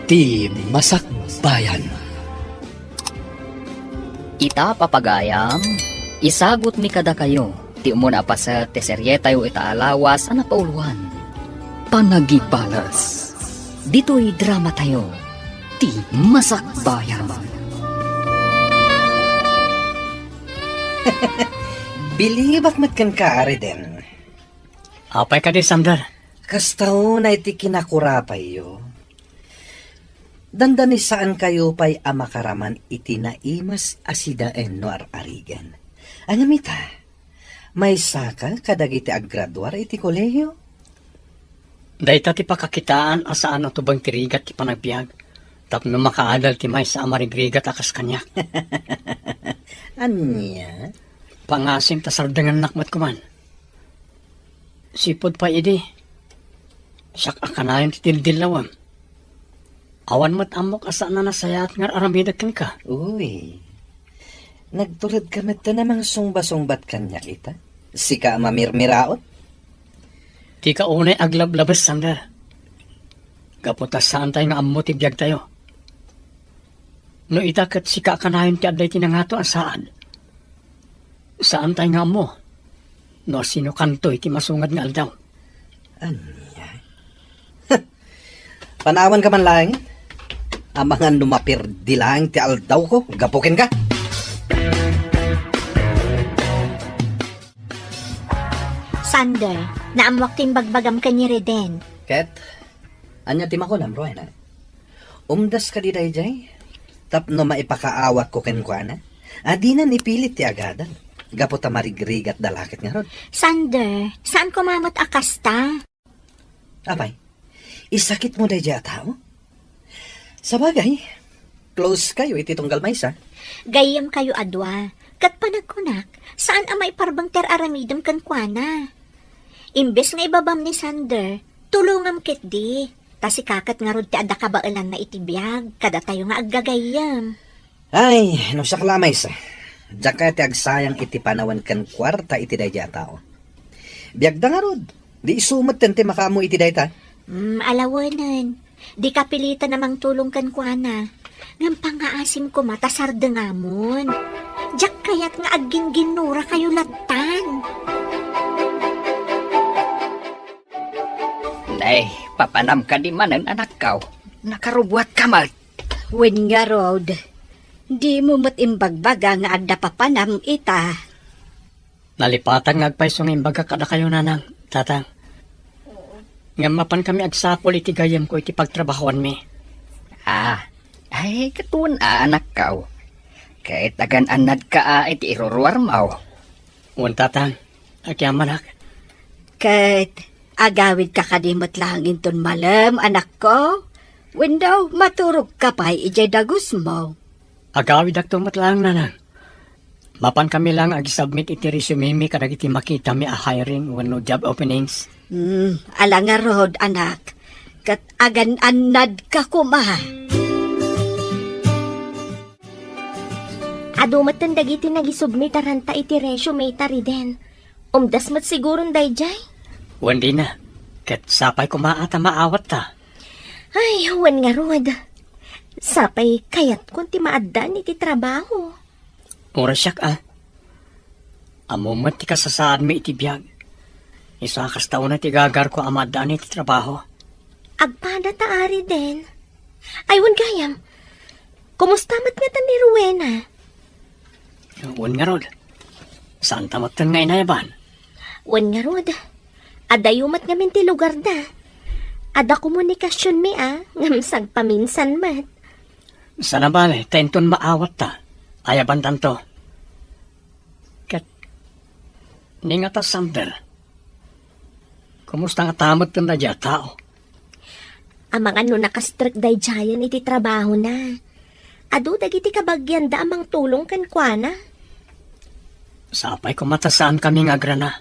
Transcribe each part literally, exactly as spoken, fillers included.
Ti Masakbayan. Ita, papagayam, isagutmi kadakayo ti umuna a paset ti serietayo ita a lawas a napauloan, Panagibales. Ditoy dramatayo, Ti Masakbayan. Bilibak met kenka, Ariden. Apay kadi, Sander? Kasta unay ti kinakurapayyo. Dandani saankayo pay a makaraman iti naimas a sidaen no ar-arigan. Ngem ita, maysaka kadagiti aggraduar iti kolehio? Dayta ti pakakitaan a saan a tubeng ti rigat ti panagbiag tapno makaadal ti maysa a marigrigat a kas kaniak. Ania? Pangasim ta sardengennak met koman. Sipud pay idi, siak a kanayon ti tildillawem. Awan met ammok a saan a nasayaat nga ar-aramidek kenka. Uy, nagturedka metten a mangsungba-sungbat kaniak ita? Sika a mamirmiraot? Dika unay aglablabes, Sander. Gapu ta saantay nga ammo ti biagtayo. No ita ket sika a kanayon ti adda iti nangato a saad, saantay nga ammo no sinokanto iti masungad nga aldaw. Ania? Panawanka man laeng. Amangan no maperdi laeng ti aldawko gapu kenka. Sander, naammoak ti imbagbagam ken ni Reden. Ket, ania ti makunam, Rowena? Umdas kadi daydiay? Tapno maipakaawatko kenkuana? A dinan ipilit ti agadal, gapu ta marigrigatda la ket ngarud. Sander, saan koma met a kasta? Apay, isakitmo daydiay a tao? Sabagay, close kayo iti tunggal maysa. Gayyemkayo a dua, ket panagkunak, saan a maiparbeng ti ar-aramidem kenkuana. Imbes nga ibabam ni Sander, tulongam ketdi. Ta sika ket ngarud ti adda kabaelanna iti biag kadatayo nga aggagayyem. Ay, no siak la a maysa, diak kayat ti agsayang iti panawen ken kuarta iti daydiay a tao. Biagda ngarud, di isu metten ti makaammo iti dayta. Mm, alawenen. Dika pilitan a mangtulong kenkuana. Ngem pangngaasim koma ta sardengamon. Diak kayat nga aggingginnurakayo lattan. Nay, papanam kadi manen, anakko? Nakarubuatka met. Wen ngarud, dimo met imbagbaga nga adda papanam ita. Nalipatak nga agpayso nga imbagak kadakayo, nanang, tatang. Ngem mapankami agsapul iti gayyemko iti pagtrabahoanmi. Ah, ay, ket wen a, anakko. Ket agan-annadka a iti iruruarmo. Wen, tatang, agyamanak. Ket agawidka kadi met laeng inton malem, anakko? Wenno maturogka pay idiay dagusmo? Agawidakto met laeng, nanang. Mapankami laeng nga agsubmit iti resume-mi kadagiti makitami a hiring wenno job openings. Hmm, ala ngarud, anak. Ket agan-annadka koma. Adu metten dagiti nagisubmit a ranta iti resume ta, Riden. Umdas met siguron daydiay? Wen, dina. Ket sapay koma a ta maawatta. Ay, wen ngarud. Sapay kayatkon ti maaddaan iti trabaho. Uray siak a. Ammom met ti kasasaadmi iti biag. Isu a kasta unay ti gagarko a maaddaan iti trabaho. Agpada ta, Riden. Ay, wen gayam. Kumusta met ngata ni Rowena? Wen ngarud. Saanta metten nga inayaban? Wen ngarud. Adayo met ngamin ti lugarda. Adda komunikasionmi a, ngem sagpaminsan met. Saan a bale, ta inton maawatta, ayabantanto. Ket, ni ngata, Sander, kumusta ngata metten daydiay a tao? Amangan no nakastrek daydiayen iti trabahona. Adu dagiti kabagianda a mangtulong kenkuana. Sapay koma ta saankami nga agrana.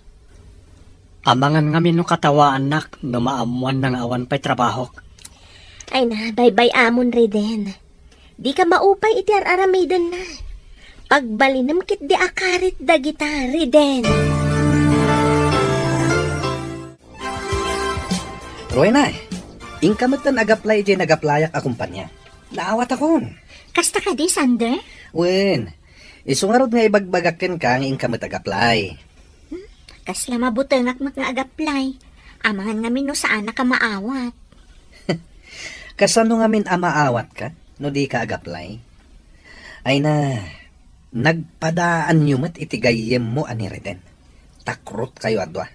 Amangan ngamin no katawaannak no maammoanna nga awan pay trabahok. Ay na, baybay-amon, Riden. Dika maupay iti ar-aramidenna. Pagbalinem ketdi a karit dagita, Riden. Rowena, Inka met agaplay idiay nagaplayak a kompania. Naawatakon. Kasta kadi, Sander? Wen, isu ngarud nga ibagbagak kenka nga inka met agaplay. Hmm, kasla mabutengak met nga agaplay. Amangan ngamin no saanak a maawat. Kasano ngamin a maawatka no dika agaplay? Ay na, nagpadaanyo met iti gayyemmo a ni Reden. Takrotkayo a dua.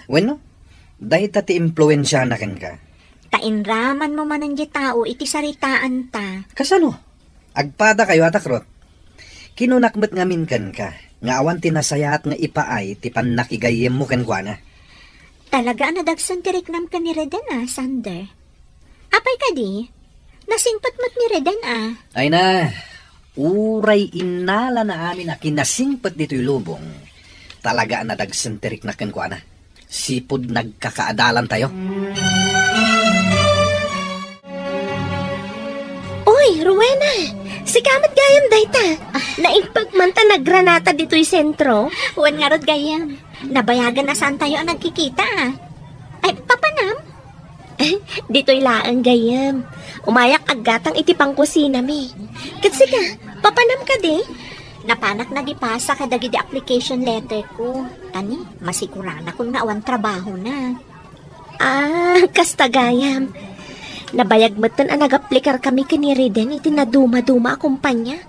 Wenno, dayta ti impluensiana kenka. Ta inramanmo manen diay tao iti saritaanta. Kasano? Agpadakayo a takrot. Kinunak met ngamin kenka, nga awan ti nasayaat nga ipaay ti pannakigayyemmo kenkuana. Talaga a nadagsen ti riknam ken ni Reden a, Sander. Apay kadi? Nasingpet met ni Reden a. Ay na, uray innalana amin a kinasingpet ditoy lubong, talaga a nadagsen ti rikna kenkuana. Sipud nagkakaadalantayo. Uy, Rowena! Sika met gayam dayta. Naimbag man ta nagranata ditoy sentro. Wen ngarud gayam. Nabayagen a saantayo a nagkikita a. Ay, papanam? Ditoy laeng gayam. Umayak aggatang iti pangkusinami. Ket sika, papanam kadi? Napanak nagipasa kadagidi application letter ko. Tani, masiguranakon nga awan trabahona. Ah, kasta gayam. Nabayag metten a nagaplikarkami ken ni Reden iti nadumaduma a kompania.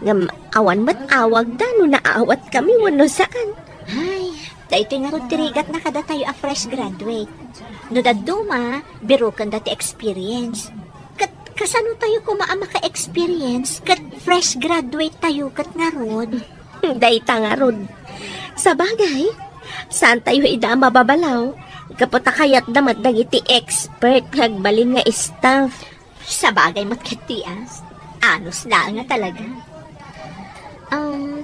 Ngem awan met awagda no naawatkami wenno saan. Ay, daytoy ngarud ti rigatna kadatayo a fresh graduate. No dadduma, birokenda ti experience. Ket kasanotayo koma a maka-experience ket fresh graduate tayo ket ngarud? Dayta ngarud. Sabagay, saantayo ida a mababalaw, gapu ta kayatda met dagiti expert nga agbalin nga staff. Sabagay met ketdi a. Anus laeng a talaga. Um,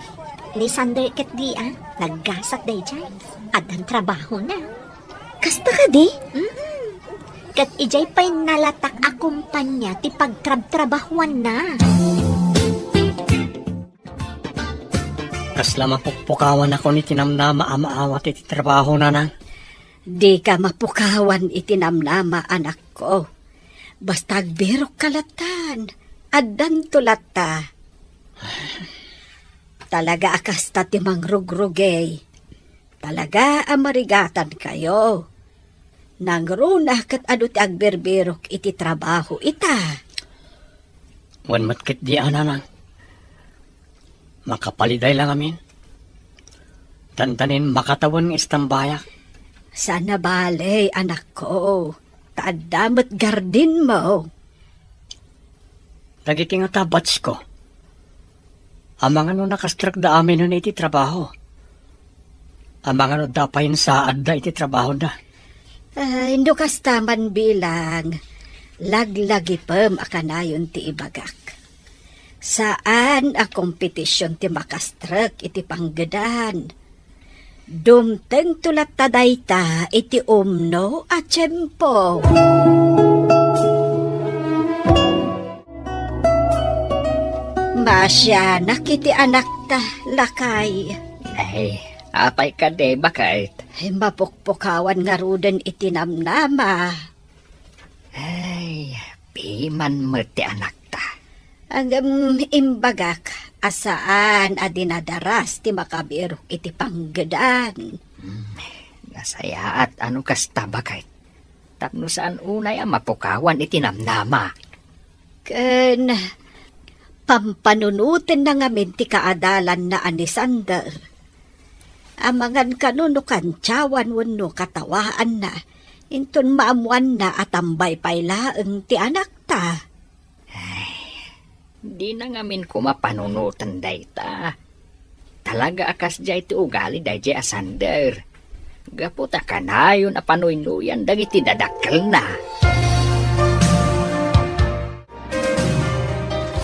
ni Sander ketdi a, naggasat daydiay. Addan trabahona. Kasta kadi? Mm-mm. Ket idiay pay nalatak a kompania ti pagtrabtrabahuanna. Kasla mapukpukawanakon iti namnama a maawat iti trabahona, Nang. Dika mapukawan iti namnama, anakko. Basta agbirokka lattan, addanto latta. Talaga a kasta ti mangrugrugey. Talaga a marigatankayo. Nangruna ket adu ti agbirbirok iti trabaho ita. Wen met ketdi a, Nanang. Makapaliday la ngamin. Dandanin makatawen nga istambayak. Saan a bale, anakko. Ta adda met gardinmo. Dagiti ngata batchko, amangan no nakastrekda aminen iti trabaho. Amangan no adda pay saadda iti trabahoda. Ay, no kasta man bilang, laglagipem a kanayon ti ibagak. Saan a kompetision ti makastrek iti panggedan. Dumtengto latta dayta iti umno a tiempo. Maasianak iti anakta, lakay. Ay, apay kadi, baket? Ay, mapukpukawan ngaruden iti namnama. Ay, piman met ti anakta. Ngem imbagak a saan a dinadaras ti makabirok iti panggedan. Hmm, nasayaat a no kasta, baket. Tapno saan unay a mapukawan iti namnama. Ken pampanunotenna ngamin ti kaadalanna a ni Sander. Amangan kano no kantiawan wenno katawaanna, inton maammoanna a tambay pay laeng ti anakta. Ay, dina ngamin koma panunoten dayta. Talaga a kasdiay ti ugali daydiay a Sander. Gapu ta kanayon a panuynoyan dagiti dadakkelna.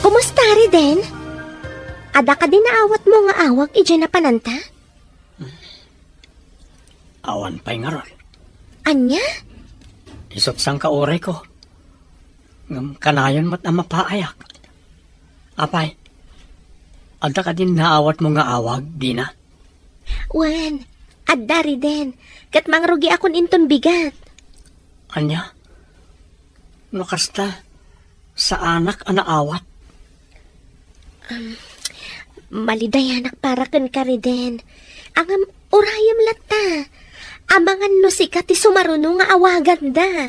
Kumusta, Reden? Adda kadi naawatmo nga awag idiay napananta? Awan pay ngarud. Ania? Isut' sangka urayko. Ngem kanayon met a mapaayak. Apay, adda kadi naawatmo nga awag, Dina? Wen, adda, Reden. Ket mangrugiakon inton bigat. Ania? No kasta, saanak a naawat. Um, malidayanak para kenka, Reden. Ngem, urayem latta. Amangan no sika ti sumaruno nga awaganda.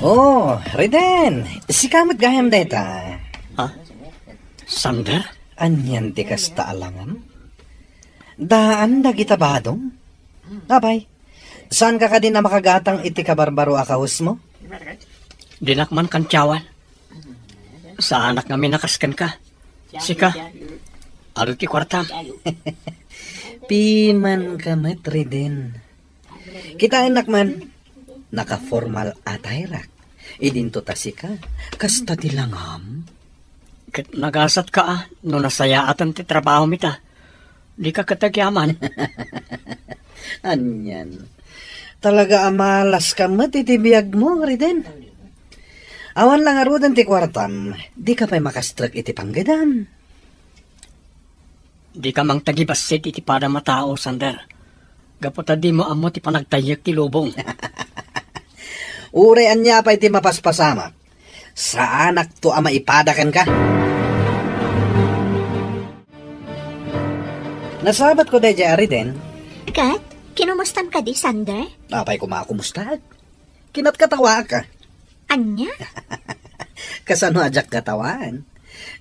Oh, Reden, sika met gayam dayta. Ha? Sander? Anian ti kasta a langam? Daan dagita badom? Apay, saanka kadi a makagatang iti kabarbaro a kawesmo? Dinak man kantiawan. Saanak ngamin a kas kenka. Sika, adu ti kuartam. Pimanka met, Reden. Kitaennak man, nakaformal attire-ak. Idinto ta sika, kasta ti langam. Ket nagasatka a, no nasayaaten ti trabahom ita. Dika ket agyaman. Anian. Talaga a malaska met iti biagmo, Reden. Awan la ngaruden ti kuartam, dika pay makastrek iti panggedam. Dika mangtagibassit iti padam a tao, Sander. Gapu ta dimo ammo ti panagtayyek ti lubong. Uray ania pay ti mapaspasamak, saanakto a maipada kenka. Nasabatko daydiay a Reden. Ket, kinomustam kadi, Sander? Apay koma a kumustaak? Kinatkatawaak. Ania? Kasano a diak katawaan?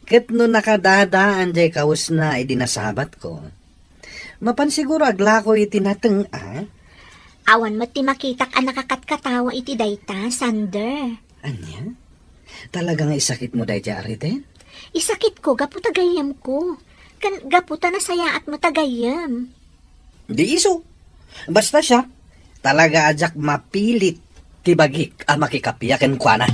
Ket no nakadadaan diay kawesna idi nasabatko, mapan siguro aglako iti nateng a. Awan met ti makitak a nakakatkatawa iti dayta, Sander. Ania? Talaga nga isakitmo daydiay a Reden? Isakitko gapu ta gayyemko. Ken gapu ta nasayaatmo ta gayyem. Di isu. Basta siak, talaga a diak mapilit ti bagik a makikappia kenkuana.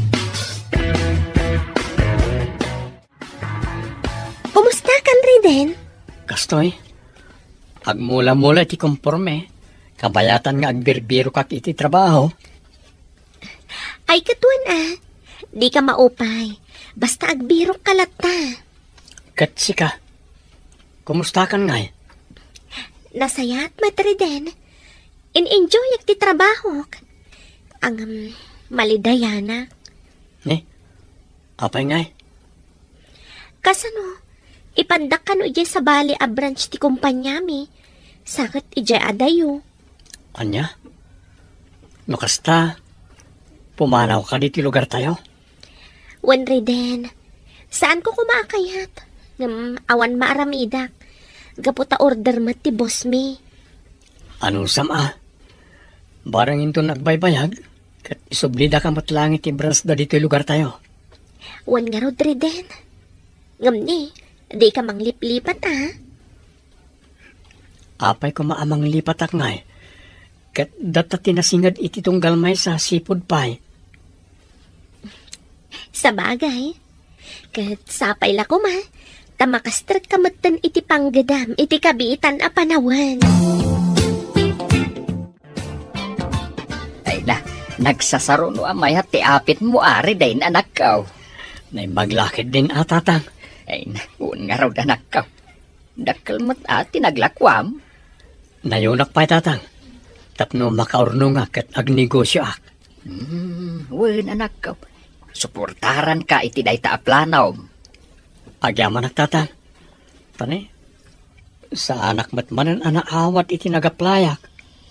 Kumustakan, Reden? Kastoy, agmula-mula ti komporme, kabayatan nga agbirbirokak iti trabaho. Ay, ket wen a, dika maupay. Basta agbirokka latta. Ket sika, kumustakan ngay? Nasayaat met, Reden. In-enjoyak ti trabahok. Ngem, malidayanak. Ne? Apay ngay? Kasano? Ipaddak kano idiay sabali a branch ti kumpaniami. Sa ket idiay adayo. Ania? No kasta, pumanawka ditoy lugartayo? Wen, Reden, saanko koma a kayat. Ngem awan maaramidak. Gapu ta order met ti bossmi. Anusam a? Barang inton agbaybayag, ket isublidaka met laeng iti branch da ditoy lugartayo. Wen ngarud, Reden. Ngem ni, dika mangliplipat a. Apay koma a manglipatak ngay? Ket data ti nasinged iti tunggal maysa, sipud pay. Sabagay. Ket sapay la koma, ta makastrekka metten iti panggedam iti kabiitan a panawen. Ay na, nagsasaruno a mayat ti apitmo, Reden, anakko. Naimbag la ketdin a, tatang. Ay na, wen ngarud, anakko. Dakkel met a ti naglakuam. Nayunak pay, tatang, tapno makaurnongak ket agnegosioak. Hmm, wen, anakko. Suportaranka iti dayta a planom. Agyamanak, tatang. Tani, saanak met manen a naawat iti nagaplayak.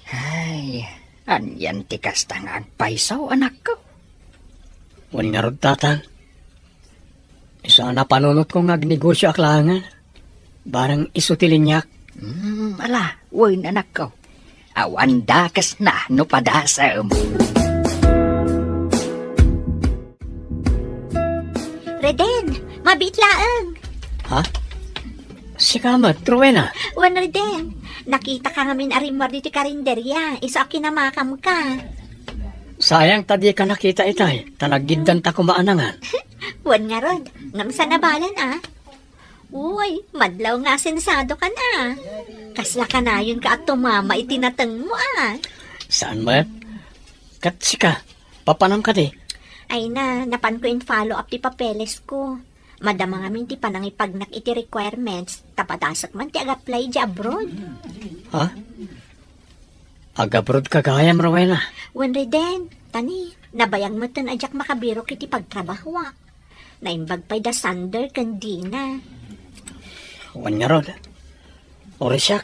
Ay, anian ti kasta nga agpayso, anakko? Wen ngarud, tatang. Isu a napanunotko nga agnegosioak laengen. Barang isu ti liniak. Hmm, ala, wen, anakko. Awan dakesna no padasem. Reden, mabiit laeng. Ha? Sika met, Rowena? Wen, Reden, nakitaka ngamin a rimmuar ditoy karinderia, isu a kinamakamka. Sayang ta dika nakita itay, ta naggiddanta koma a nangan. Wen ngarud, ngem saan a balen a. Uy, madlaw nga sensadokan a. Kasla kanayonka a tumama iti natengmo a. Saan met? Ket sika, papanam kadi? Ay na, napanko in-follow up ti papelesko. Madama ngamin ti panangipagnak iti requirements, ta padasek man ti ag-apply idiay abroad. Ha? Agabrodka gayam, Rowena? Wen, Reden, tani, nabayag metten a diak makabirok iti pagtrabahoak. Naimbag pay da Sander ken Dina. Wen ngarud, uray siak,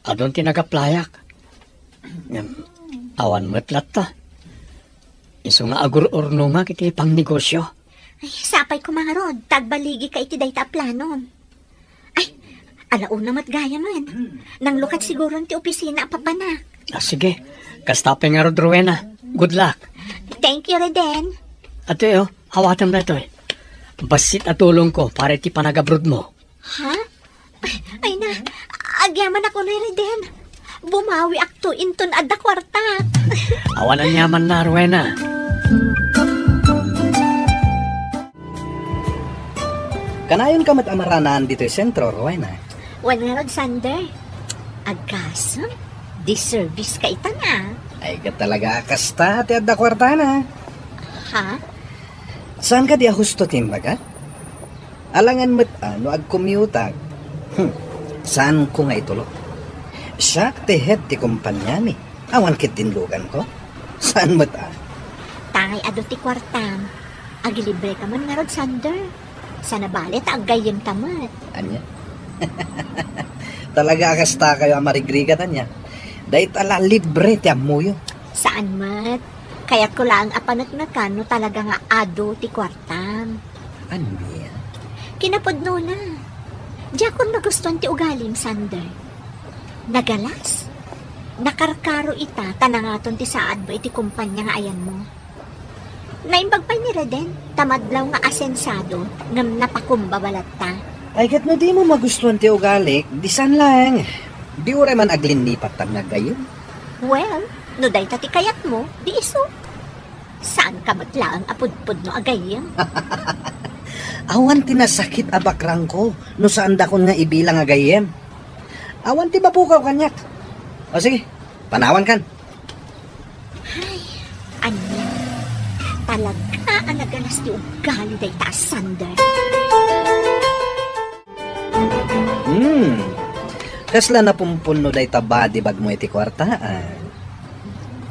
adun ti nag-applyak. Ngem, awan met latta. Isu nga agur-urnongak iti pangnegosio. Ay, sapay koma ngarud, ta agbaligika iti dayta a planom. Ay, ala una met gayamen. Nanglukat siguron ti opisina a papanak. Ah, sige. Kasta pay ngarud, Rowena. Good luck. Thank you, Reden. Atoy, oh, awatem daytoy. Bassit a tulongko para iti panagabrodmo. Ha? Ay na, agyamanak unay, Reden. Bumawiakto inton adda kuarta. Awan aniamanna, Rowena. Kanayonka met a maranaan ditoy sentro, Rowena. Wen ngarud, Sander. Agasem, di service ka ita na. Ay, ket talaga a kasta ti adda kuartana. Ha? Saan kadi a husto ti imbaga? Alangan met a no agcommute-ak. Hmm. Saanko nga itulok. Siak ti head ti kompaniami. Awan ket dinluganko. Saan met a? Tay adu ti kuartam. Agilibreka man ngarud, Sander. Sana bale ta aggayyemta met. Ania? Talaga a kastakayo a marigrigat, ania? Dayta la libre ti ammoyo. Saan met. Kayatko laeng a paneknekan no talaga nga adu ti kuartam. Ania? Kinapudnona, diakon magustuan ti ugalim, Sander. Nagalas. Nakarkaro ita ta nangaton ti saadmo iti kumpania nga ayanmo. Naimbag pay ni Reden, ta madlaw nga asensado, ngem napakumbaba latta. Ay, ket no dimo magustuan ti ugalik, di saan laeng. Di uray man aglinnipat ta nga gayyem. Well, no dayta ti kayatmo, di isu. Saanka met laeng a pudpudno a gayyem? Awan ti nasakit a bakrangko no saandakon nga ibilang a gayyem. Awan ti mapukaw kaniak. O sige, panawankan. Ay, ania? Talaga a nagalas ti ugali dayta a Sander. Hmm. Kasla napumpunno dayta badibagmo iti kuarta, ah.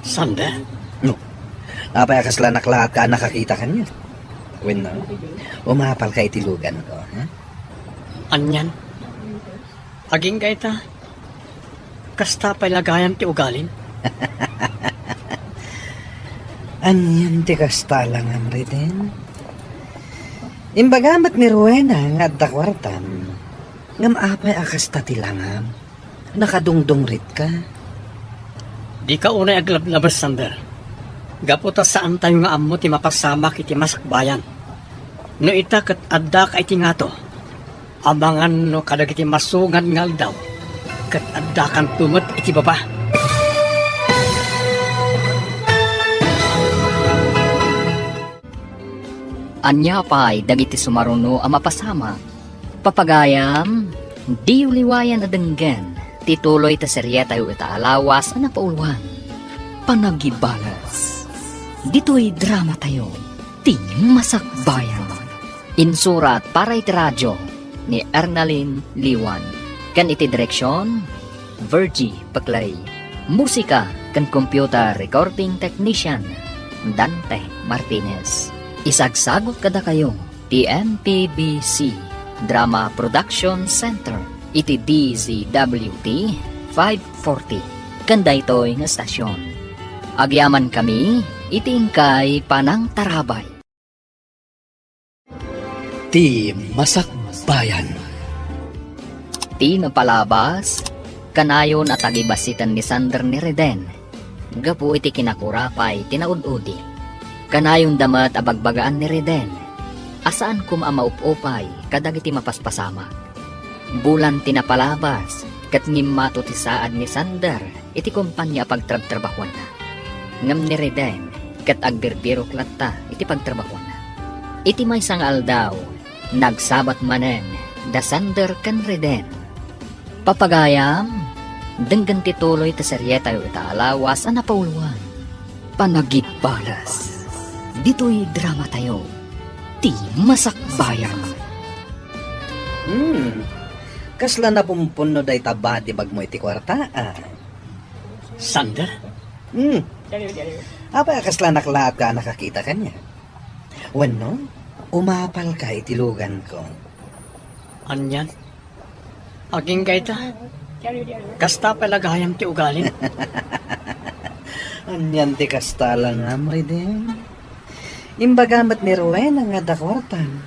Sander? No. Apay a kasla naklaat ka a nakakita kaniak? Wenno, umapal ka iti lugan ko, ha? Anian? Agingga ita, kasta pay la gayam ti ugalim? Anian ti kasta langam, Reden? Imbaga met ni Rowena nga adda kuartam. Ngem apay a kasta ti langam? Nakadungdungritka? Dika unay aglablabes, Sander. Gapu ta saantayo nga ammo ti mapasamak iti masakbayan. No ita ket addaka iti ngato, amangan no kadagiti masungad nga aldaw, ket addakanto met iti baba. Ania pay dagiti sumaruno a mapasamak? Papagayam, diyo liwayan a denggen ti tuloy ta serietayo ita a lawas a napauluan, Panagibales. Ditoy dramatayo, ti Masakbayan. Insurat para iti radio ni Ernalyn Liwan, ken iti direksion, Virgie Peclay. Musika ken computer recording technician, Dante Martinez. Isagsagut kadakayo ti M P B C Drama Production Center iti D Z W T five forty ken daytoy nga estasion. Agyamankami iti inkay panangtarabay. Ti Masakbayan. Ti napalabas, kanayon a tagibassiten ni Sander ni Reden gapu iti kinakurapay ti naud-udi. Kanayonda met a bagbagaan ni Reden a saan koma a maup-upay kadagiti mapaspasamak. Bulan ti napalabas ket ngimmato ti saad ni Sander iti kompania a pagtrabtrabahuanna. Ngem ni Reden ket agbirbirok latta iti pagtrabahuanna. Iti maysa nga aldaw, nagsabat manen da Sander ken Reden. Papagayam, denggen ti tuloy ti serietayo ita a lawas a napauluan, Panagibales. Ditoy dramatayo, ti Masakbayan. Hmm, kasla napumpunno dayta badibagmo iti kuarta, ah. Sander? Hmm. Apay a kasla naklaat ka a nakakita kaniak? Wenno, umapalka iti luganko? Anian? Agingga ita? Kasta pay la gayam ti ugalim. Anian ti kasta langam, Reden? Imbaga met ni Rowena nga adda kuartam.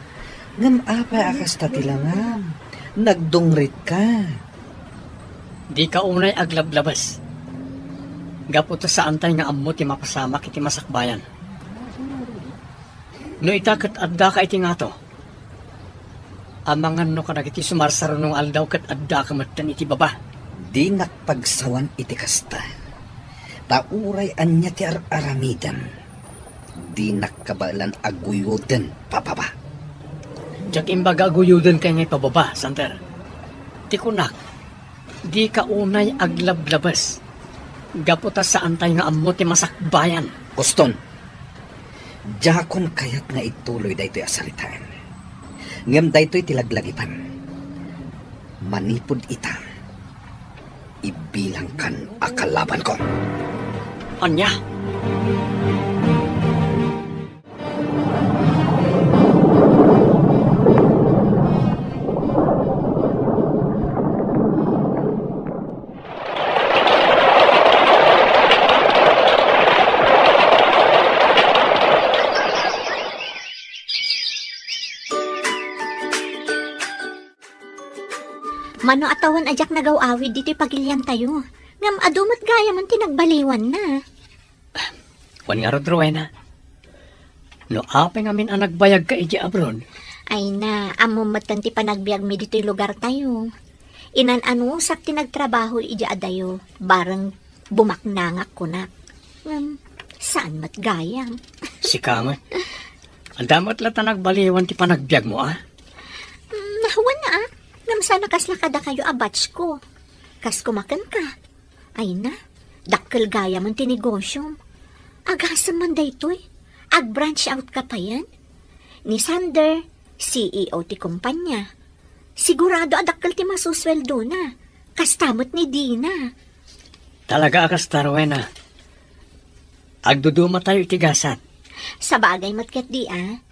Ngem apay a kasta ti langam? Nagdungritka. Dika unay aglablabes. Gapu ta saantay nga ammo ti mapasamak iti masakbayan. No ita ket addaka iti ngato, amanganno kadagiti sumarsaruno nga aldaw ket addaka metten iti baba. Dinak pagsawan iti kasta. Ta uray ania ti ar-aramidem, dinak kabaelan a guyoden pababa. Diak imbaga a guyodenka nga ipababa, Sander. Ti kunak, dika unay aglablabes. Gapu ta saantay nga ammo ti masakbayan. Boston, diakon kayat nga ituloy daytoy a saritaen. Ngem daytoy ti laglagipan. Manipud ita, ibilangkan a kalabanko. Ania? Mano a tawen a diak nagaw-awid ditoy pagiliantayo. Ngem adu met gayam ti nagbaliwanna. Wen ngarud, Rowena, no apay ngamin a nagbayagka idiay abroad? Ay na, ammom metten ti panagbiagmi ditoy lugartayo. Inan-anusak ti nagtrabaho idiay adayo, bareng bumaknangak kunak. Ngem, saan met gayam. Sika met. Adda met latta nagbaliwan ti panagbiagmo, a? Mm, wen a. Ngem saan a kasla kadakayo a batch ko. Kas kumakenka. Ay na, dakkel gayam ti negosyom. Agasem man daytoy. Ag-branch out ka payen. Ni Sander, C E O ti kumpanya. Sigurado a dakkel ti masusweldona. Kasta met ni Dina. Talaga a kasta, Rowena. Agdudumatayo iti gasat. Sabagay met ketdi, a.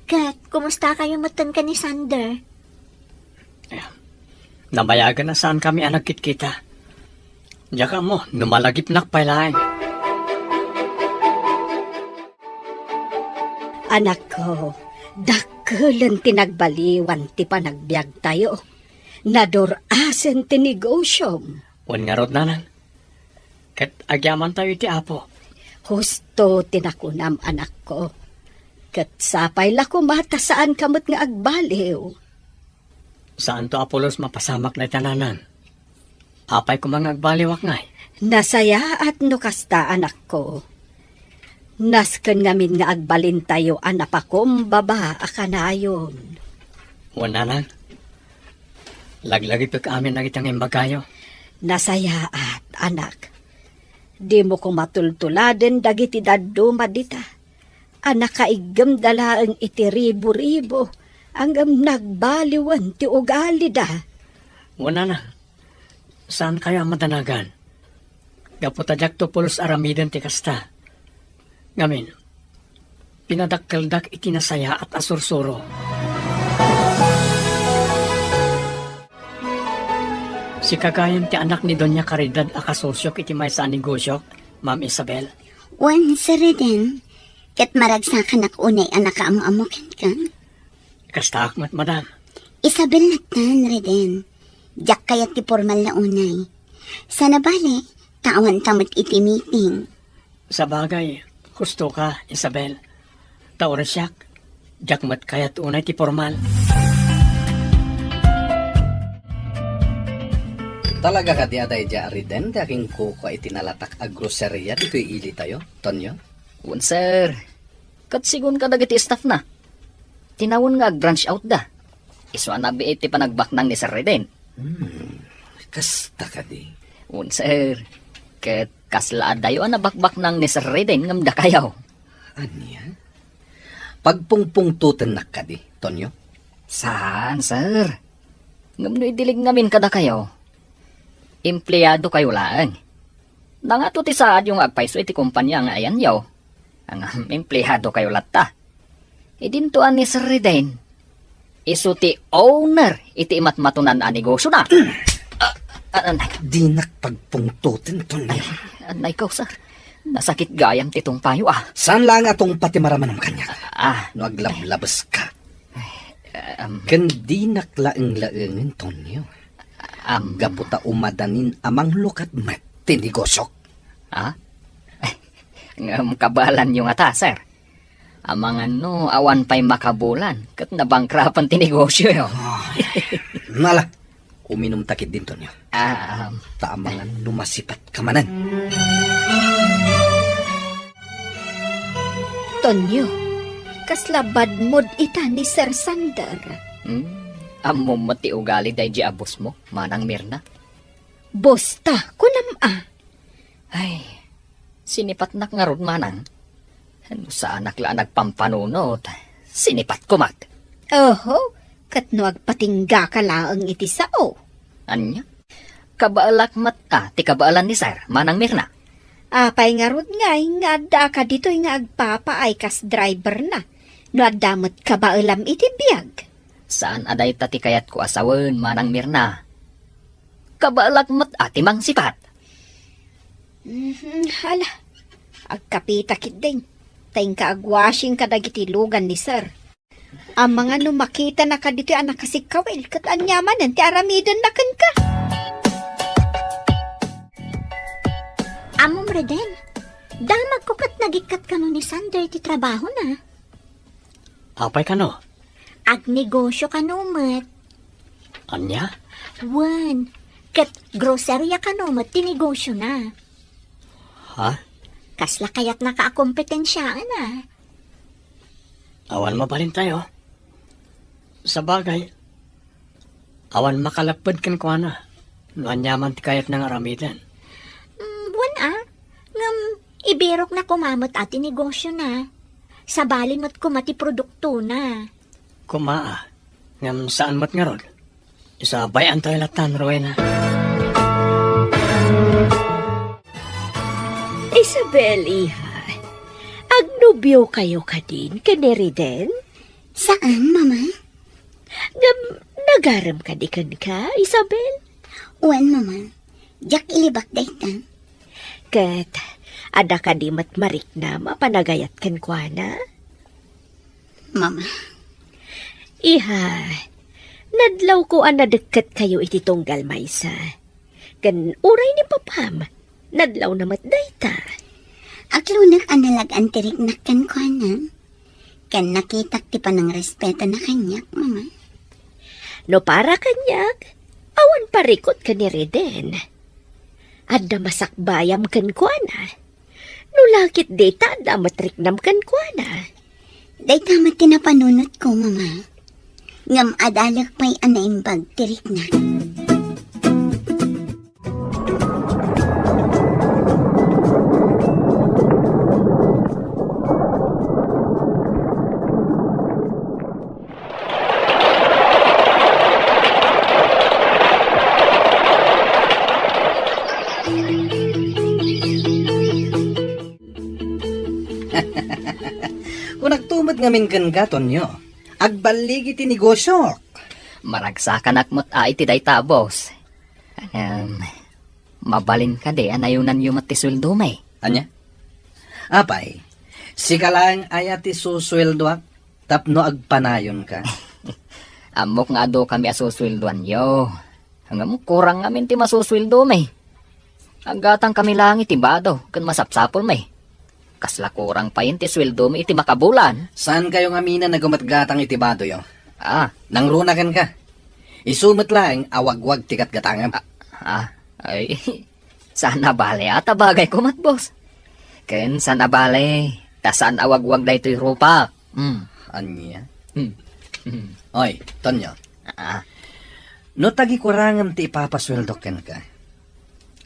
Ket, kumustakayo metten ken ni Sander? Nabayagen a saankami a nagkitkita. Diak ammo no malagipnak pay laeng. Anakko, dakkelen ti nagbaliwan ti panagbiagtayo. Nadur-asen ti negosyom. Wen ngarud, nanang. Ket agyamantayo iti Apo. Husto ti nakunam, anakko. Ket sapay la koma ta saanka met nga agbaliw. Saanto a pulos mapasamak dayta, nanang. Apay koma nga agbaliwak ngay? Nasayaat no kasta, anakko. Nasken ngamin nga agbalintayo a napakumbaba a kanayon. Wen, nanang. Laglagipek amin dagiti nga imbagayo. Nasayaat, anak. Dimo koma tultuladen dagiti dadduma dita a nakaiggemda laeng iti ribu-ribu, ngem nagbaliwen ti ugalida. Wen, nanang, saankayo a madanagan. Gapu ta diakto pulos aramiden ti kasta. Ngamin, pinadakkeldak iti nasayaat a sursuro. Sika gayam ti anak ni Doña Caridad a kasosyok iti maysa a negosyok, Ma'am Isabel? Wen, Sir Reden, ket maragsakanak unay a nakaam-ammo kenka. Kastaak met, madam. Isabel lattan, Reden. Diak kayat ti pormal la unay. Sana bale, ta awanta met iti meeting. Sabagay, husto ka, Isabel. Ta uray siak, diak met kayat unay ti pormal. Talaga kadi a daydiay a Reden ti akinkukua iti nalatak a groceria ditoy ilitayo, Tonyo? Wen, sir. Ket sigun kadagiti staffna, tinawen nga ag-branch out da. Isu a nabiit ti panagbaknang ni Sir Reden. Hmm, kasta kadi? Wen, sir. Ket kasla adayo a nabakbaknang ni Sir Reden ngem dakayo. Ania? Pagpungpungtotennak kadi, Tonyo? Saan, sir. Ngem no idilig ngamin kadakayo, empleadokayo laeng. Nangato ti saadyo nga agpayso iti kompania nga ayanyo. Ngem empleadokayo latta. Idinto a ni Sir Reden, isu ti owner iti imatmatunan a negosiona. Ah, ah, anay. Dinak pagpungtoten, Tonyo. Ay, anay ko, sir. Nasakit gayam ti tungpayo, ah. Saan laeng a tungpa ti maramanam kaniak? Ah. No aglablabeska. Ay, um, Ken dinak laeng-laengen, Tonyo. Um, Gapu ta umadanin a manglukat met ti negosiok. Ah? Ngem kabaelanyo ngata, sir. Amangan no awan pay makabulan ket nabankrapen ti negosioyo. Ay, nala, uminumta ketdin, Tonyo. Ah, um, Ta amangan no masipatka manen. Tonyo, kasla bad mood ita ni Sir Sander. Hmm, ammom met ti ugali daydi a boss mo, Manang Mirna. Boss ta, kunam a. Ay, sinipatnak ngarud, Manang. No saanak la a nagpampanunot, sinipatko met. Oho, ket no agpatinggaka laeng iti sao. Ania? Kabaelak met a ti kabaelan ni Sir, Manang Mirna. Apay ngarud ngay nga addaaka ditoy nga agpapaay kas driver na, no adda met kabaelam iti biag? Saan a dayta ti kayatko a sawen, Manang Mirna. Kabaelak met a ti mangsipat. Mhm, hala. Agkapita ketdin. Ta inka agwashing kadagiti lugan ni Sir. Amangan no makitanaka ditoy a nakasikkawil, ket ania manen ti aramidenna kenka? Ammom, Reden, damagko ket nagikkat kano ni Sander ti trabahona. Apay kano? Agnegosio kano met. Ania? Wen, ket groceria kano met ti negosiona. Ha? Kasla kayatnaka a kompetensiaen a? Awan mabalintayo. Sabagay, awan makalapped kenkuana no aniaman ti kayatna nga aramiden. Mm, wen a, ngem ibirokna koma met a ti negosiona. Sabali met koma ti produktona. Koma a, ngem saan met ngarud. Isabay-antayo lattan, Rowena. Isabel, iha, agnobiokayo kadin ken ni Reden? Saan, Mama. Ngem nagarem kadi kenka, Isabel? Wen, Mama. Diak ilibak dayta. Ket adda kadi met mariknam a panagayat kenkuana? Mama. Iha, nadlawko a nadekket kayo iti tunggal maysa. Ken uray ni papam, nadlawna met dayta. Aklonek a nalag-an ti riknak kenkuana. Ken nakitak ti panangrespeto na kaniak, Mama. No para kaniak, awan parikut ken ni Reden. Adda masakbayam kenkuana. No lakit dita, adda met riknam kenkuana. Dayta met ti napanunotko, Mama. Ngem adalek pay a naimbag ti riknak. Kunakto met ngamin kenka, Tonyo. Agballigi ti negosiok. Maragsakanak met a iti dayta, boss. Em, mabalin kadi a nayonanyo met ti sueldomi? Ania? Apay, sika laeng aya ti susueldoak tapno agpanayonka? Ammok nga adu kami a susueldoanyo. Ngem kurang ngamin ti masusueldomi. Aggatang kami laeng iti bado ken masapsapulmi. Kasla kurang payen ti sueldomi iti makabulan. Saankayo ngaminen a gumatgatang iti badoyo? Ah. Nangruna kenka. Isu met laeng a wagwag ti gatgatangam. Ah, ah, ay, saan a bale a ta bagayko met, boss. Ken saan a bale ta saan a wagwag daytoy rupak. Hmm. Ania? Hmm. Hmm. Oy, Tonyo. Ah. No tagikurangan ti ipapasueldok kenka,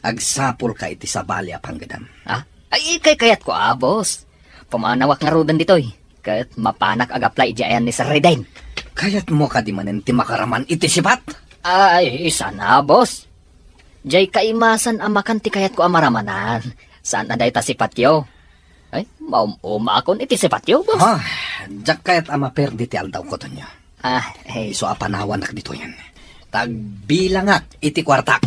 agsapulka iti sabali a panggedam. Ah? Ay, kaykayatko a, boss. Pumanawak ngaruden ditoy. Ket mapanak ag-apply idiay ayan ni Sir Reden. Kayatmo kadi manen ti makaraman iti sipat? Ay, saan a, boss. Jay kaimasan a makan ti kayatko a maramanan. Saan a dayta sipatyo? Ay, maum-umakon iti sipatyo, boss. Ah, diak kayat a maperdi ti aldawko, Tonyo. Ah, eh. Isu a panawanak ditoyen. Tagbilangak iti kuartak.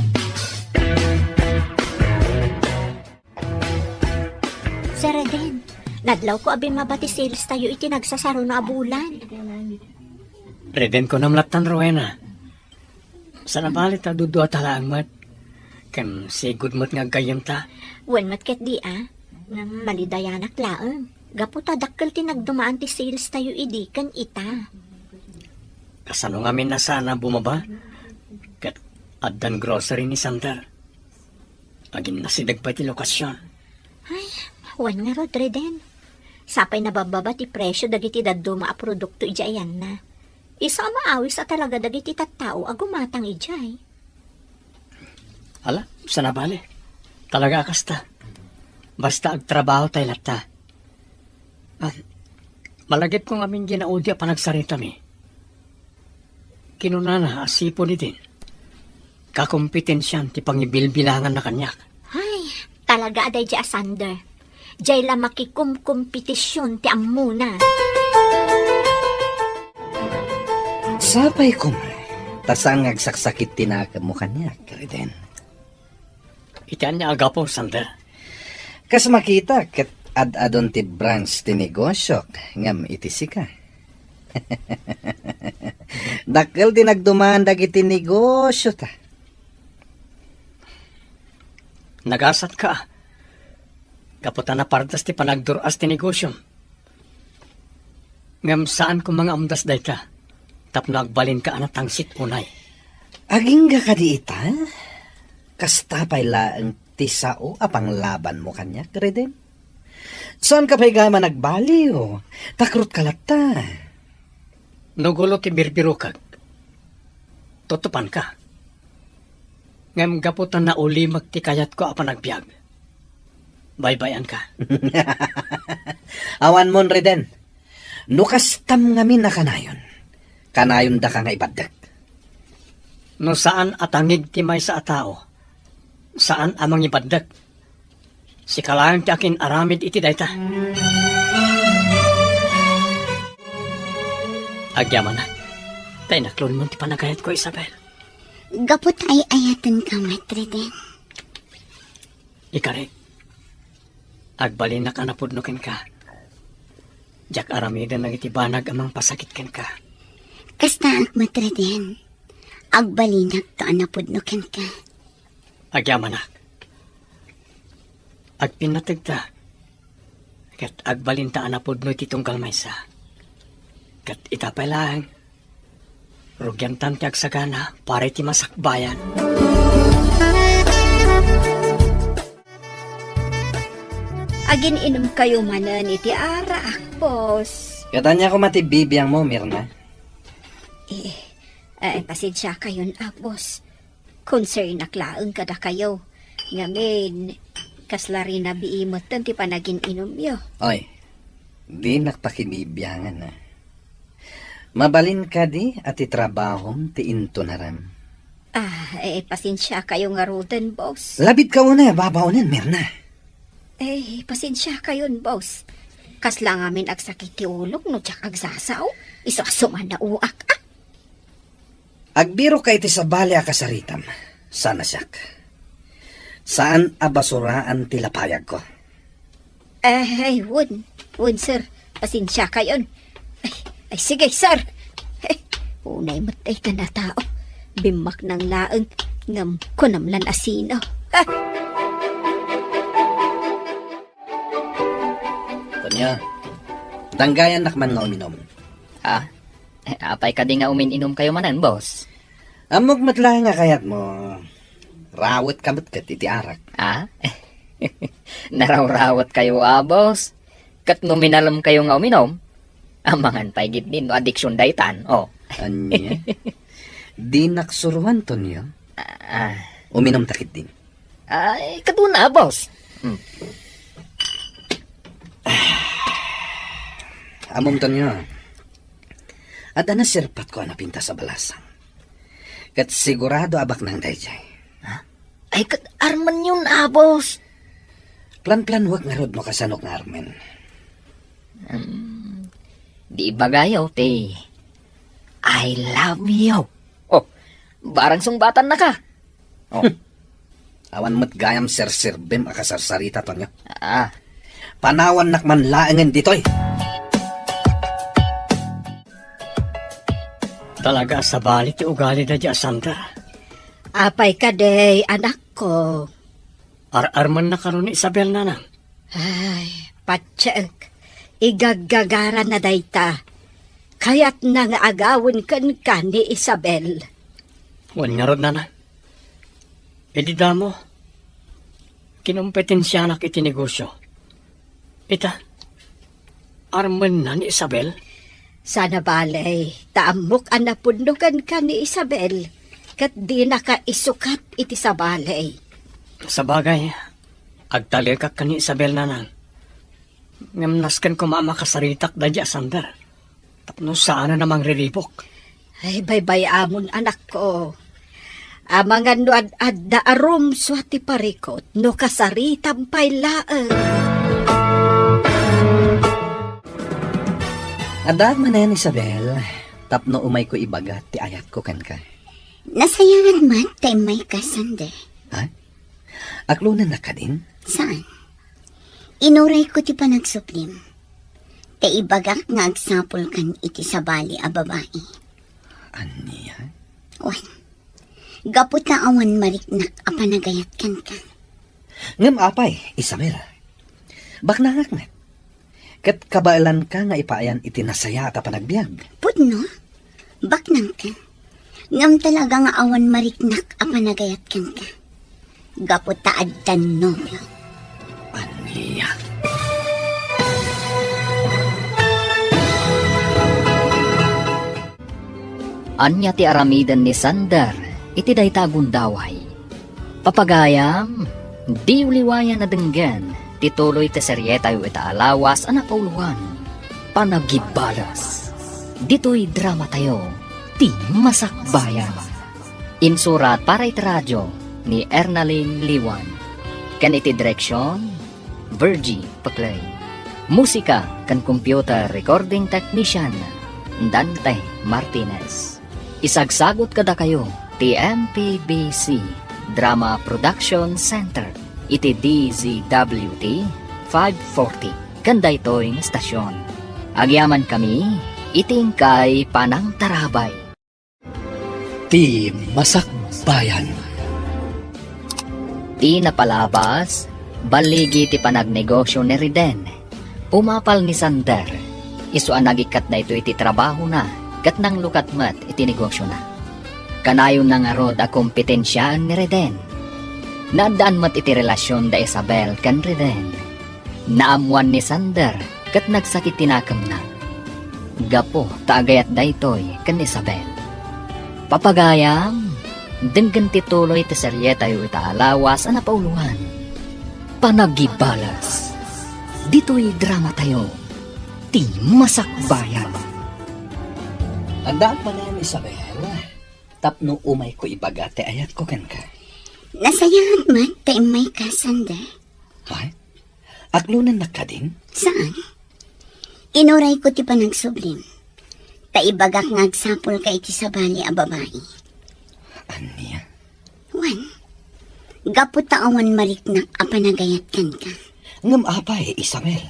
Sir Eden, nadlawko a bimmaba ti sales tayo iti nagsasaruna a bulan. Reden ko namlattan, Rowena. Saan a bali ta duduata laeng met. Ken sigud met nga aggayyemta. Wen met ketdi a. Malidayanak laeng. Gapu ta dakkel ti nagdumaan ti sales tayo idi ken ita. Kasano ngamin a saan a bumaba? Ket addan grocery ni Sander. Aginnasideg pay ti lokasyon. Ay, wen ngarud, Reden. Sapay nababbaba ti presio dagiti dadduma a produkto idiay ayanna. Isu a maawis a talaga dagiti tattao a gumatang idiay. Ala, saan a bali. Talaga a kasta. Basta agtrabaho tay latta. Ah, malagipko ngamin ginaudi a panagsaritami. Kinunana a sipon idin, kakompetensian ti pangibilbilanganna kaniak. Ay, talaga a daydi a Sander. Jay la makikumkompetision ti ammona. Sapay koma, ta saan nga agsaksakit ti nakemmo kaniak, Reden. Iti ania a gapu, Sander? Kas makita, ket ad-adun ti branch ti negosiok, ngem iti sika. Dakkel ti nagdumaan dagiti negosiota. Nagasatka. Gapu ta napardas ti panagdur-as ti negosiom. Ngem saan koma nga umdas dayta, tapno agbalinka a natangsit unay. Agingga kadi ita? Kasta pay laeng ti sao a panglabanmo kaniak, Reden? Saanka pay gayam a nagbaliw, takrutka latta. No gulo ti birbirokek, tutupanka. Ngem gapu ta naulimek ti kayatko a panagbiag, baybay-anka. Awanmon, Reden. No kastam ngamin a kanayon, kanayondaka nga ibaddek. No saan a tangig ti maysa a tao, saan a mangibaddek. Sika laeng ti akin-aramid iti dayta. Agyamanak, ta inaklonmon ti panagayatko, Isabel. Gapu ta ay-ayatenka met, Reden. Ikarik, agbalinak a napudno kenka. Diak aramiden dagiti banag a mangpasakit kenka. Kastaak met, Reden. Agbalinak a napudno kenka. Agyamanak. Agpinnategta. Ket agbalinta a napudno iti tunggal maysa. Ket ita pay laeng, rugiantan ti agsagana para iti masakbayan. Agin-inumkayo manen iti arak, boss. Ket ania koma ti bibiangmo, Mirna? Eh, eh, pasensiakayon, ah, boss. Concernak laeng kadakayo. Ngamin, kasla rinabii metten ti panagin-inumyo. Oy, dinak pakibibiangan, a. Mabalin kadi a ti trabahom ti intunaram? Ah, eh, pasensiakayo ngaruden, boss. Labidka unay a babaonen, Mirna. Eh, pasensiakayon, boss. Kasla ngamin agsakit ti ulok no diak agsasao. Isu a sumannauak, ah. Agbirokka iti sabali a kasaritam, saan a siak. Saan a basuraan ti lapayagko. Eh, ay, wen, wen, sir. Pasensiakayon. Ay, ay, sige, sir. Eh, unay met dayta a tao. Bimmaknang laeng, ngem kunam lan a sino. Ah! Tonyo, danggayannak man nga uminom. Ah? Eh, apay kadi nga umin-inumkayo manen, boss? Ammok met laeng a kayatmo, rawetka met ket iti arak. Ah? Narawrawetkayo, a, boss? Ket no minalemkayo nga uminom, amangan pay ketdi no adiksion daytan, oh. Ania? Dinak suroan, Tonyo. Ah. Uminomta ketdi. Ay, kaduna, boss. Hmm. Ammom, Tonyo, adda naserpatko a napintas a balasang. Ket sigurado a baknang daydiay. Ha? Eh, ket armenyon a, boss. Planplanuek ngarud no kasano nga armen. Hmm, di ibagayo ti, "I love you." Oh, barang sungbatannaka. Oh. Awan met gayam serserbem a kasarsarita, Tonyo. Ah. Panawannak man laengen ditoy. Talaga a sabali ti ugali daydi a Sandra. Apay kadi, anakko? Ar-armenna kano ni Isabel, nanang? Ay, patiek. Igaggagarana dayta. Kayatna nga agawen kenka ni Isabel. Wen ngarud, nanang. Idi damo, kinompetensianak iti negosio. Ita, armenna ni Isabel? Sana bale, ta ammok a napudno kenka ni Isabel, ket dinaka isukat iti sabali. Sabagay, agtalekak ken ni Isabel, nanang. Ngem nasken koma a makasaritak daydi a Sandra. Tapno saanen a mangriribuk. Ay, baybay-amon, anakko. Amangan no ad-adda a rumsua ti parikut, no kasaritam pay laeng. Addaak manen, Isabel, tapno umayko ibaga ti ayatko kenka. Nasayaat met ta immayka, Sander. Ha? Aklonennak kadin? Saan? Inurayko ti panagsublim. Ta ibagak nga agsapulkan iti sabali a babai. Ania? Wen, gapu ta awan mariknak a panagayat kenka. Ngem apay, Isabel? Baknangak met. Ket kabaelanka nga ipaayan iti nasayaat a panagbiag. Pudno? Baknangka. Ngem talaga nga awan mariknak a panagayat kenka. Gapu ta addan nobio. Ania? Ania ti aramiden ni Sander iti dayta a gundaway? Papagayam, diyo liwayan a denggen ti tuloy ti serietayo ita a lawas a napauloan, Panagibales. Ditoy dramatayo, ti Masakbayan. Insurat para iti radio ni Ernalyn Liwan. Ken iti direksion, Virgie Paclay. Musika ken computer recording technician, Dante Martinez. Isagsagut kadakayo ti M P B C Drama Production Center iti D Z W T five forty ken daytoy nga estasion. Agyamankami iti inkay panangtarabay. Ti Masakbayan. Ti napalabas, balligi ti panagnegosio ni Reden. Umapal ni Sander. Isu a nagikkat daytoy iti trabahona ket nanglukat met iti negosiona. Kanayonna ngarud a kompetensiaen ni Reden. Naaddaan met iti relasion da Isabel ken Reden. Naammoan ni Sander ket nagsakit ti nakemna gapu ta agayat daytoy ken Isabel. Papagayam, denggen ti tuloy ti serietayo ita a lawas a napauloan, Panagibales. Ditoy dramatayo, ti Masakbayan. Addaak manen, Isabel, tapno umayko ibaga ti ayatko kenka. Nasayaat met ta immayka, Sander. Ay, aklonennak kadin? Saan? Inurayko ti panagsublim. Ta ibagak nga agsapulka iti sabali a babai. Ania? Wen, gapu ta awan mariknak a panagayat kenka. Ngem apay, Isabel?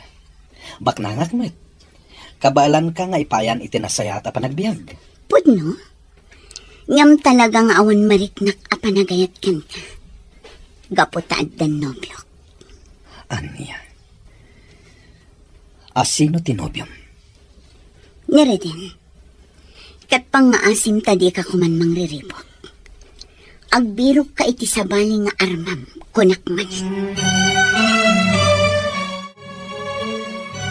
Baknangak met. Kabaelanka nga ipaayan iti nasayaat a panagbiag. Pudno? Ngem talaga nga awan mariknak a panagayat kenka. Gapu ta addan nobiok. Ania? A sino ti nobiom? Ni Reden. Ket pangngaasim ta dika koman mangriribuk. Agbirokka iti sabali nga armam, kunak manen.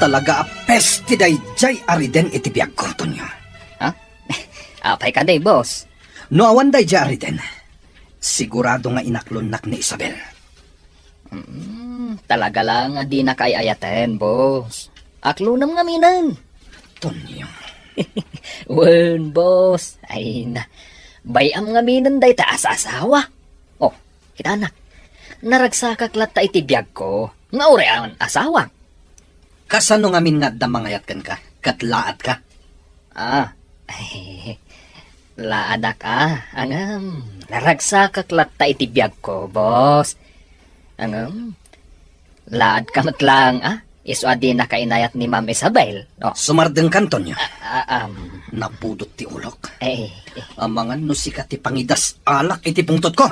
Talaga a peste daydiay a Reden iti biagko, Tonyo. Ha? Apay kadi, boss? No awan daydiay a Reden, sigurado nga inaklonnak ni Isabel. Mm, talaga lang a dinaka ay-ayaten, boss. Aklonam ngaminen. Tonyo. Wen, boss. Ay na. Bay-am ngaminen dayta a saasawa. Oh, kitanak. Naragsakak latta iti biagko, nga uray awan asawak. Kasano ngamin nga adda mangayat kenka? Ket laadka? Ah, laadak, ah, ngem, naragsakak latta iti biagko, boss. Ngem, laadka met laeng, ah, isu a dinaka inayat ni Ma'am Isabel, no? Sumardengka, Antonio. Ah, ah, um. Napudot ti ulok. Eh, eh. Amangan no sika ti pangidas-alak iti pungtotko.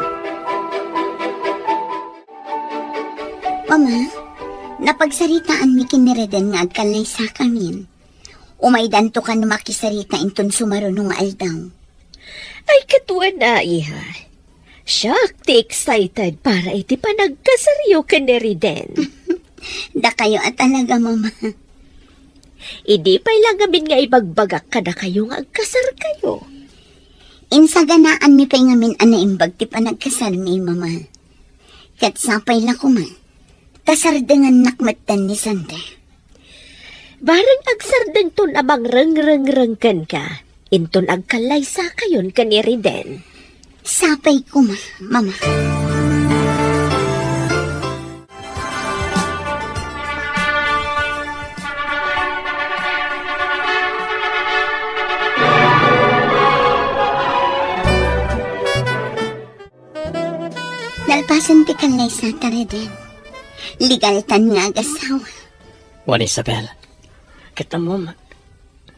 Mama, napagsaritaanmi ken ni Reden nga agkallaysakamin. Umaydanto kano makisarita inton sumaruno nga aldaw. Ay, ket wen a, iha. Siak ti excited para iti panagkasaryo ken ni Reden. Dakayo a talaga, Mama. Idi pay la ngamin nga ibagbagak kadakayo nga agkasarkayo. Insaganaanmi pay ngamin a naimbag ti panagkasarmi, Mama. Ket sapay la koma, kasardengannak metten ni Sandra. Bareng agsardengton a mangrengrengreng kenka, inton agkallaysakayon ken ni Reden. Sapay koma, Mama. Nalpasen ti kallaysata, Reden. Legaltan nga agasawa. Wen, Isabel, ket ammom,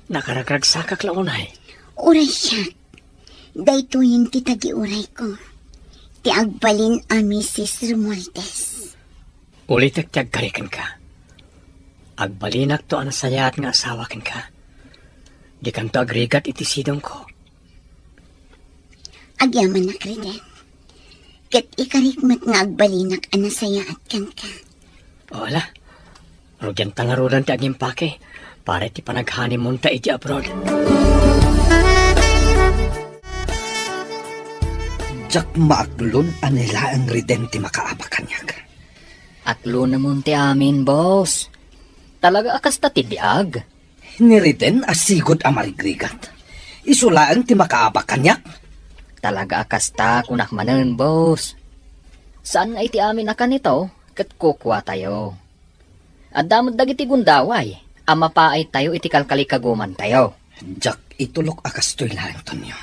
nakaragragsakak la unay. Uray siak, daytoyen ti tagiurayko, ti agbalin a Misis Romualdez. Ulitek ti agkari kenka. Agbalinakto a nasayaat nga asawa kenka. Dikanto agrigat iti sidongko. Agyamanak, Reden. Ket ikarik met nga agbalinak a nasayaat kenka. O, ala. Rugianta ngaruden ti agimpake para iti panag-honeymoonta iti abroad. Diak maaklon a ni laeng Reden ti makaabak kaniak. Aklonemon ti amin, boss. Talaga a kasta ti biag. Ni Reden a sigud a marigrigat. Isu laeng ti makaabak kaniak. Talaga a kasta, kunak manen, boss. Saan nga iti amin a kanito, ket kukuatayo. Adda met dagiti gundaway a mapaaytayo iti kalkalikagumantayo. Diak itulok a kastoy laeng, Tonyo.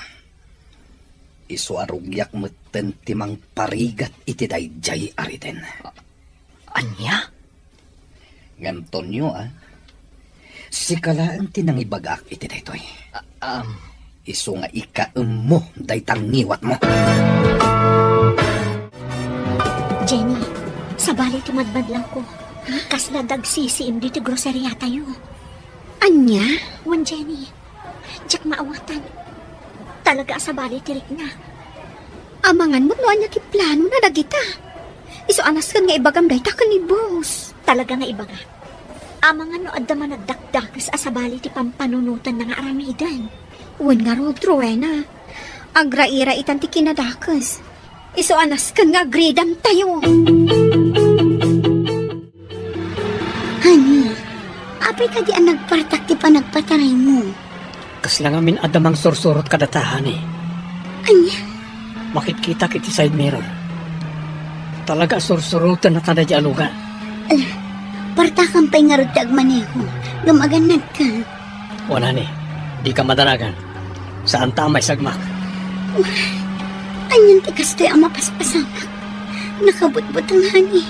Isu a rugiak metten ti mangparigat iti daydiay a Reden. Ania? Ngem, Tonyo, a, sika laeng ti nangibagak iti daytoy. A-, am. Isu nga ikaemmo dayta ngiwatmo. Jenny, sabali ti madmadlangko. Kasla dagsisiim ditoy groseriatayo. Ania? Wen, Jenny, diak maawatan. Talaga a sabali ti rikna. Amangan met no ania ti planona dagita. Isu a nasken nga ibagam dayta ken ni boss. Talaga nga ibaga. Amangan no adda managdakdakes a sabali ti pampanunotanna nga aramiden. Wen ngarud, Rowena. Agraira itan ti kinadakes. Isu a nasken nga agridantayo. Honey, apay kadi a nagpartak ti panagpataraymo? Kasla ngamin adda mangsursurot kadata, honey. Ania? Makitkitak iti side mirror. Talaga a sursuroten a kada di alugan. Ala, partakam pay ngarud ti agmaneho ngem agannadka. Wen, honey, dika madanagan. Saanta a maisagmak. Anian ti kastoy a mapaspasamak? Nakabutbuteng, honey.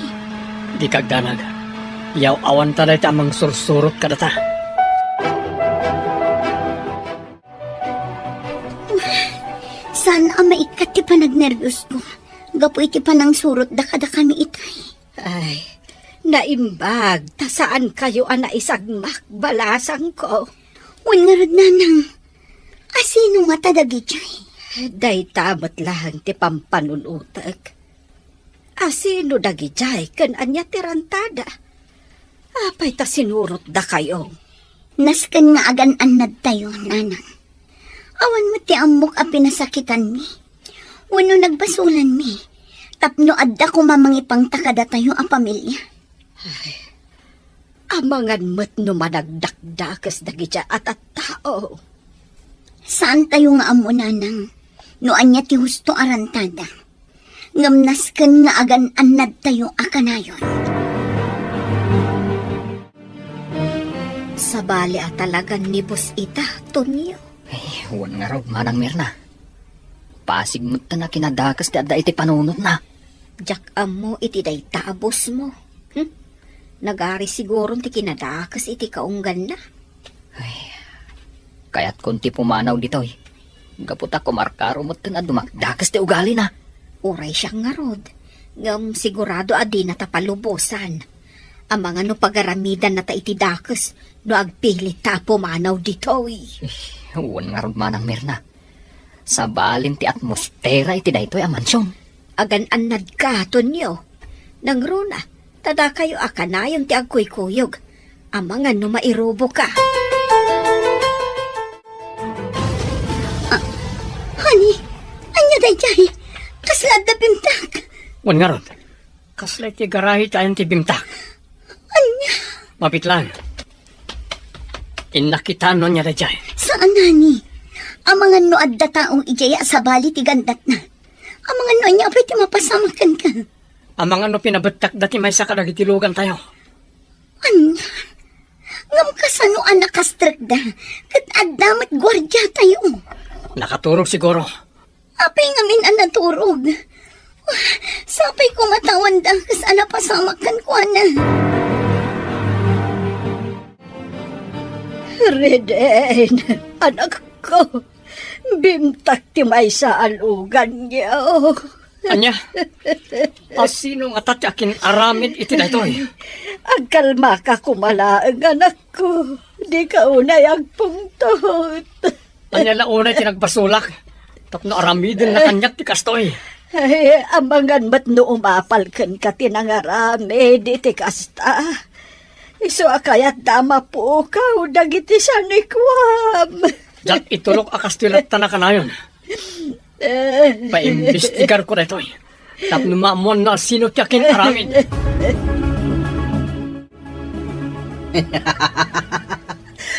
Dika agdanag. Yaw-awanta dayta a mangsursurot kadata. Saan a maikkat ti panagnerviosko gapu iti panangsurotda kadakami itay. Ay, naimbag ta saankayo a naisagmak, balasangko. Wen ngarud, nanang, asino ngata dagidiay? Dayta met laeng ti pampanunotek. Asino dagidiay ken ania ti rantada? Apay ta sinurotdakayo? Nasken nga agan-annadtayo, nanang. Awan met ti ammok a pinasakitanmi wenno nagbasolanmi tapno adda koma mangipangta kadatayo a pamilia. Ay, amangan met no managdakdakes dagidiay a tattao. Saantayo nga ammo, nanang, no ania ti husto a rantada. Ngem nasken nga agan-annadtayo a kanayon. Sabali a talagan ni Boss ita, Tonyo. Ay, wen ngarud, Manang Mirna. Pasig met a kinadakes ti adda iti panunotna. Diak ammo iti dayta a boss mo. Hmm? Nagari siguron ti kinadakes iti kaungganna. Ay, kayatkon ti pumanaw ditoy. Gapu ta kumarkaro metten a dumakdakes ti ugalina. Uray siak ngarud, ngem sigurado a dina ta palubosan. Amangan no pagaramidanna ta iti dakes no agpilit ta a pumanaw ditoy. Wen ngarud, Manang Mirna. Sabalin ti atmosfera iti daytoy a mansion. Agan-annadka, Tonyo. Nangruna, ta dakayo a kanayon ti agkuykuyog. Amangan no mairuboka. Ah, honey, ania daydiay? Kasla adda bimtak? Wen ngarud. Kasla iti garahe ti ayan ti bimtak. Ania? Mabitlan. Innak kita no ania daydiay. Saan, honey. Amangan no adda tao idiay a sabali ti gandatna. Amangan no ania pay ti mapasamak kenka. Amangan no pinabettakda ti maysa kadagiti lugantayo. Ania? Ngem kasano a nakastrekda ket adda met guardiatayo? Nakaturog siguro. Apay ngamin a naturog? Sapay koma ta awan dakes a napasamak kenkuana. Reden, anakko, bimtak ti maysa a luganyo. Ania? Asino ngata ti akin-aramid iti daytoy? Agkalmaka koma laeng, anakko. Dika unay agpungtot. Ania la unay ti nagbasolak tapno aramidenna kaniak ti kastoy? Ay, amangan met no umapal kenka ti nangaramid iti kasta. Isu a kayatda a mapukaw dagiti sanikuam. Diak itulok a kastoy latta a kanayon. Eh. Paimbestigarko daytoy tapno maammuan no asino ti akin-aramid.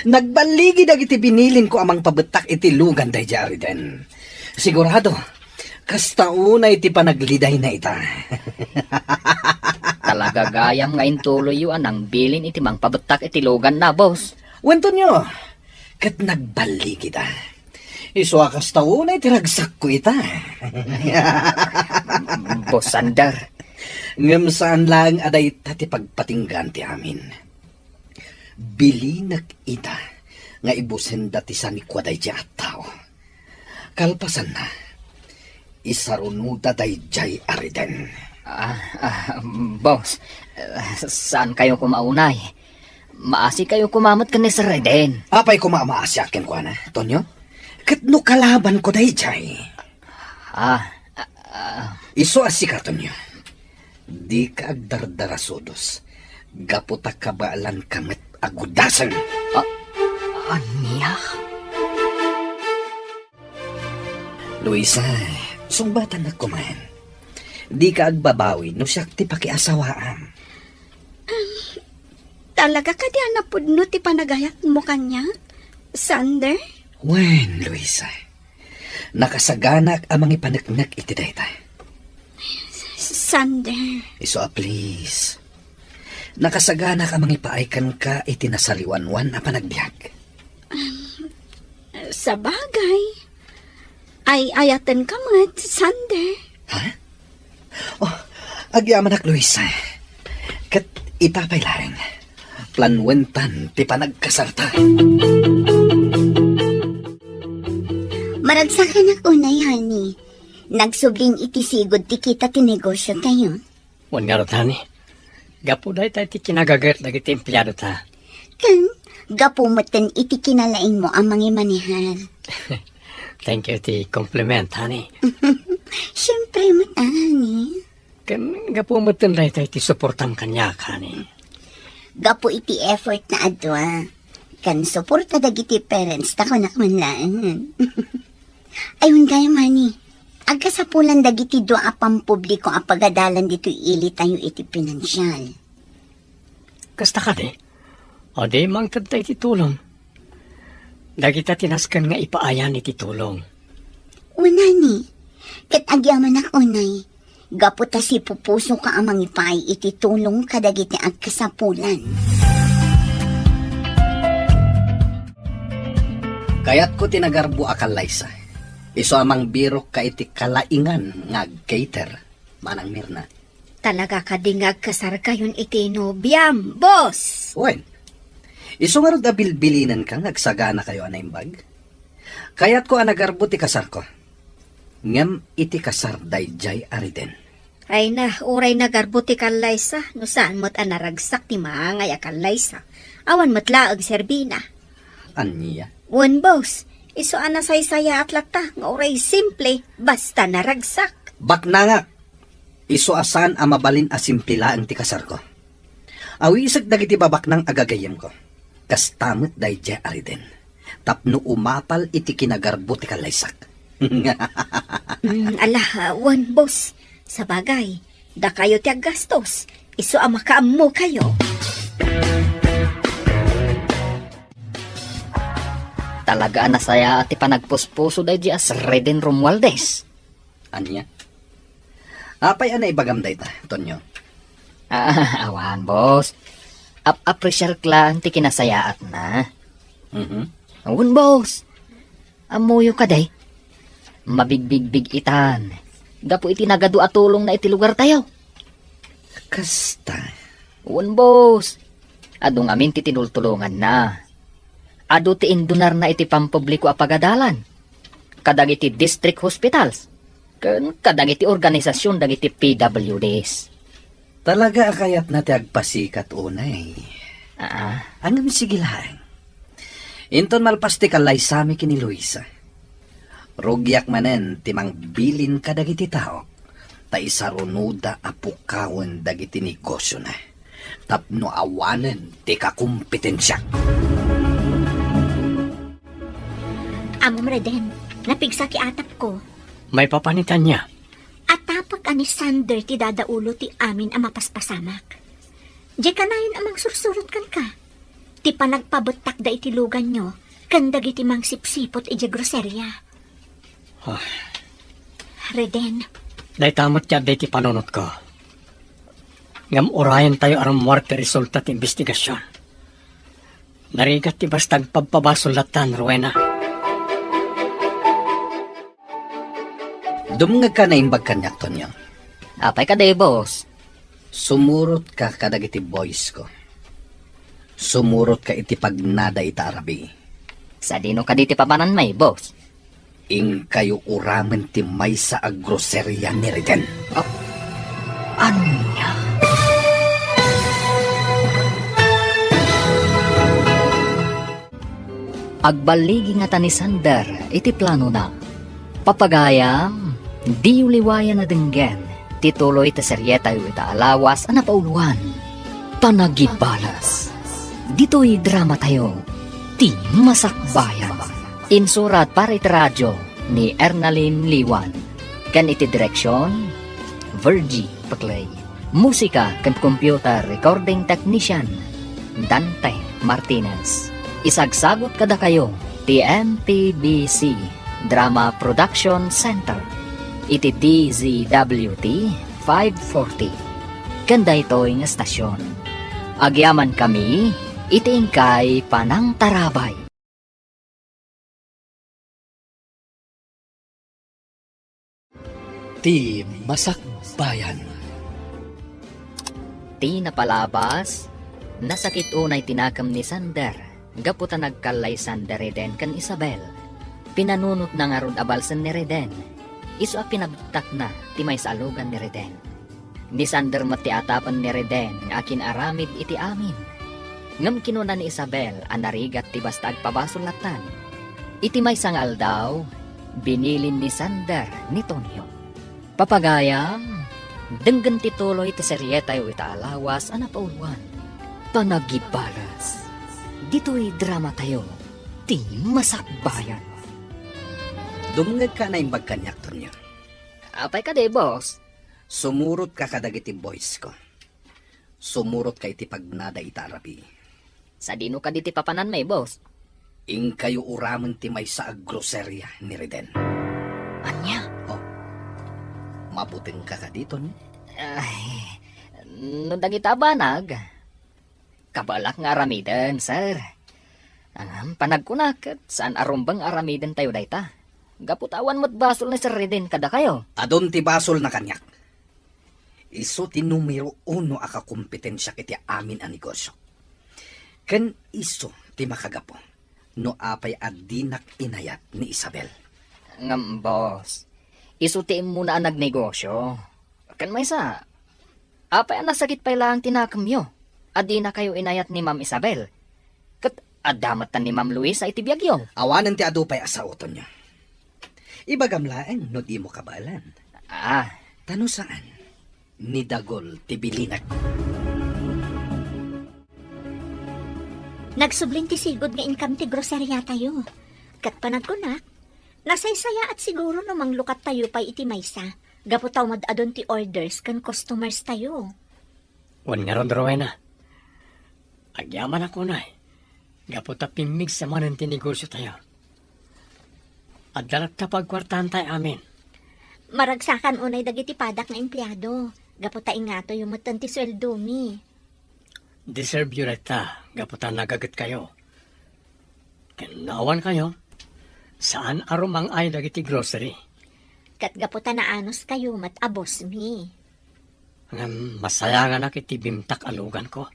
Nagballigi dagiti binilinko a mangpabettak iti lugan daydiay a Reden. Sigurado, kasta unay ti panaglidayna ita. Talaga gayam nga intuloyyo a nangbilin iti mangpabettak iti luganna, boss. Wen, Tonyo, ket nagballigida. Isu a kasta unay ti ragsakko ita. Boss Sander. Ngem saan laeng a dayta ti pagpatinggaan ti amin. Bilinek ita nga ibusenda ti sanikua daydiay a tao. Kalpasanna, isarunoda daydiay a Reden. Ah, ah, boss, ah, saan kayo kumaunay? Maasi kayo kumamat ken ni Sir Reden. Apay koma a maasiak kenkuana, Tonyo? Ket no kalabanko daydiay. Ah, ah, ah. Isu a sika, Tonyo. Dika agdardarasudos. Gapu ta kabaelanka met a gudasen. Ah, ania? Luisa, sungbatanak koman. Dika agbabawi no siak ti pakiasawaam. Talaga kadi a napudno ti panagayatmo kaniak, Sander? Wen, Luisa. Nakasaganak a mangipaneknek iti dayta. Sander. Isu a please. Nakasaganak a mangipaay kenka iti nasariwanwan a panagbiag. Sabagay. Ay-ayatenka met, Sander. Ha? Oh, agyamanak, Luisa. Ket ita pay laeng, planuentan ti panagkasarta. Maragsakanak unay, honey. Nagsublin iti sigud ti kita ti negosyo tayo. Wen ngarud, honey, gapu dayta iti kinagaget dagiti empleado ta. Ken gapu metten iti kinalaingmo a mangimanehar. Thank you iti compliment, honey. Siempre met, honey. Ken gapu metten dayta iti suportam kaniak, honey. Gapu iti effort na adua. Ken suporta dagiti parents ta kunak man laeng. Ay, undayam, honey. Agkasapulan dagiti dua a pampubliko a pagadalan ditoy ili tayo iti pinansial. Kasta kadi? O di, mangted ta iti tulong. Dagita ti nasken nga ipaayan iti tulong. Wen, honey. Ket agyamanak unay. gapu ta sipupusoka a mangipay iti tulong kadagiti agkasapulan. Kayatko ti nagarbo a kallaysa. Isu a mangbirokka iti kalaingan nga ag-cater, Manang Mirna. Talaga kadi nga agkasarkayon iti nobiam, boss? Wen, isu ngarud a bilbilinenka nga agsaganakayo a naimbag? Kayatko a nagarbo ti kasarko. Ngem iti kasar daydiay a Reden. Ay na, uray nagarbo ti kallaysa, no saan met a naragsak ti maangay a kallaysa. Awan met laeng serbina. Ania? Wen, boss, isu a nasaysayaat latta nga uray simple, basta naragsak. Baknangak! Isu a saan a mabalin a simple laeng ti kasarko. Awisek dagiti babaknang a gagayyemko. Kasta met daydiay a Reden. Tapno umapal iti kinagarbo ti kallaysak. Mm, ala, wen, boss. Sabagay, dakayo ti aggastos. Isu a makaammokayo. Talaga a nasayaat ti panagpuspuso daydiay a Reden Romualdez. Ania? Apay a naibagam dayta, Tonyo? Ah, awan, boss. Ap-, appreciate lang ti kinasayaatna. Mhm. Wen, boss. Ammoyo kadi? Mabigbigbig-itan gapu iti nagadu a tulongna iti lugartayo. Kasta. Wen, boss. Adu ngamin ti tinultulonganna. Adu ti indunarna iti pampubliko a pagadalan, kadagiti district hospitals, ken kadagiti organisasion dagiti P W Ds. Talaga a kayatna ti agpasikat unay. Aa. Ngem sige laeng. Inton malpas ti kallaysami ken ni Luisa, rugiak manen ti mangbilin kadagiti tao, ta isarunoda a pukawen dagiti negosiona, tapno awanen ti kakompetensiak. Amom, Reden, napigsa ti atapko. Maipapan ita ania? Atapek a ni Sander ti dadaulo ti amin a mapaspasamak. Diay kanayon a mangsursurot kenka. Ti panagpabettakda iti luganyo ken dagiti mangsipsiput idiay groseria. Ah. Reden. Dayta met ti adda iti panunotko. Ngem urayentayo a rummuar ti resulta ti imbestigasion. Narigat ti basta agpabpabasol latta, Rowena. Dumngegka a naimbag kaniak, Tonyo. Apay kadi, boss? Sumurotka kadagiti boysko. Sumurotka iti pagnada ita a rabii. Sadino kadi ti papananmi, boss? Inkayo uramen ti maysa a groseria ni Reden. Ah, ania? Agballigi ngata ni Sander iti planona. Papagayam, diyo liwayan a denggen ti tuloy ti serietayo ita a lawas a napauloan, Panagibales. Ditoy dramatayo, Ti Masakbayan. Insurat para iti radio ni Ernalyn Liwan, ken iti direksion, Virgie Peclay. Musika ken computer recording technician, Dante Martinez. Isagsagut kadakayo ti M P B C Drama Production Center iti D Z W T five forty. Ken daytoy nga estasion, agyamankami iti inkay panangtarabay. Ti Masakbayan. Ti napalabas, nasakit unay ti nakem ni Sander gapu ta nagkallay Sander Reden ken Isabel. Pinanunotna ngarud a balsen ni Reden, isu a pinabettakna ti maysa a lugan ni Reden. Ni Sander met ti atapen ni Reden nga akin-aramid iti amin. Ngem kinuna ni Isabel a narigat ti basta agpabasol lattan. Iti maysa nga aldaw, binilin ni Sander ni Tonyo. Papagayam, denggen ti tuloy ti serietayo ita a lawas a napauloan, Panagibales. Ditoy dramatayo, Ti Masakbayan. Dumngegka a naimbag kaniak, Tonyo. Apay kadi, boss? Sumurotka kadagiti boysko. Sumurotka iti pagnada ita a rabii. Sadino kadi ti papananmi, boss? Inkayo uramen ti maysa a groseria ni Reden. Ania? Oh. mabutengka kadi, Tonyo? Ay, no dagita a banag, kabaelak nga aramiden, sir. Ngem panagkunak ket saan a rumbeng nga aramidentayo dayta. Gapu ta awan met basol ni Sir Reden kadakayo. Adun ti basolna kaniak. Isu ti numero uno a kakompetensiak iti amin a negosio. Ken isu ti makagapu no apay a dinak inayat ni Isabel. Ngem, boss, isu ti immuna a nagnegosio. Ken maysa, apay a nasakit pay laeng ti nakemyo a dinakayo inayat ni Ma'am Isabel? Ket adda met ni Ma'am Luisa iti biagyo. Awanen ti adu pay a saotenyo. Ibagam laeng no dimo kabaelan. Ah. Ta no saan, ni Dagol ti bilinek. Nagsubli ti sigud nga inkam ti groceria tayo. Ket panagkunak, nasaysayaat siguro no manglukat tayo pay iti maysa, gapu ta umad-adun ti orders ken customers tayo. Wen ngarud, Rowena, agyamanak unay, gapu ta pimmigsa manen ti negosio tayo. Adda latta pagkuartaan tay amin. Maragsakan unay dagiti padak nga empleado, gapu ta ingatoyo metten ti sueldomi. Deserve yo dayta, gapu ta nagagetkayo. Ken no awankayo, saan a rumang-ay dagiti grocery. Ket gapu ta naanuskayo met a bossmi. Ngem masayanganak iti bimtak a luganko.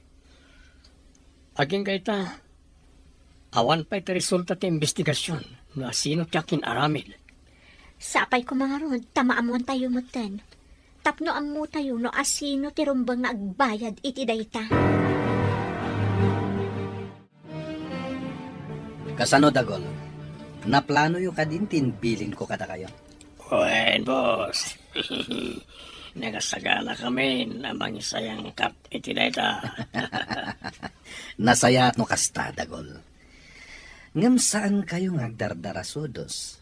Agingga ita, awan pay ti resulta ti imbestigasion no asino ti akin-aramid. Sapay koma ngarud ta maammuantayo metten. Tapno ammotayo no asino ti rumbeng nga agbayad iti dayta. Kasano, Dagol? Naplanoyo kadin ti imbilinko kadakayo? Wen, boss. Nagasaganakamin a mangisayangkat iti dayta. Nasayaat no kasta, Dagol. Ngem saankayo nga agdardarasudos.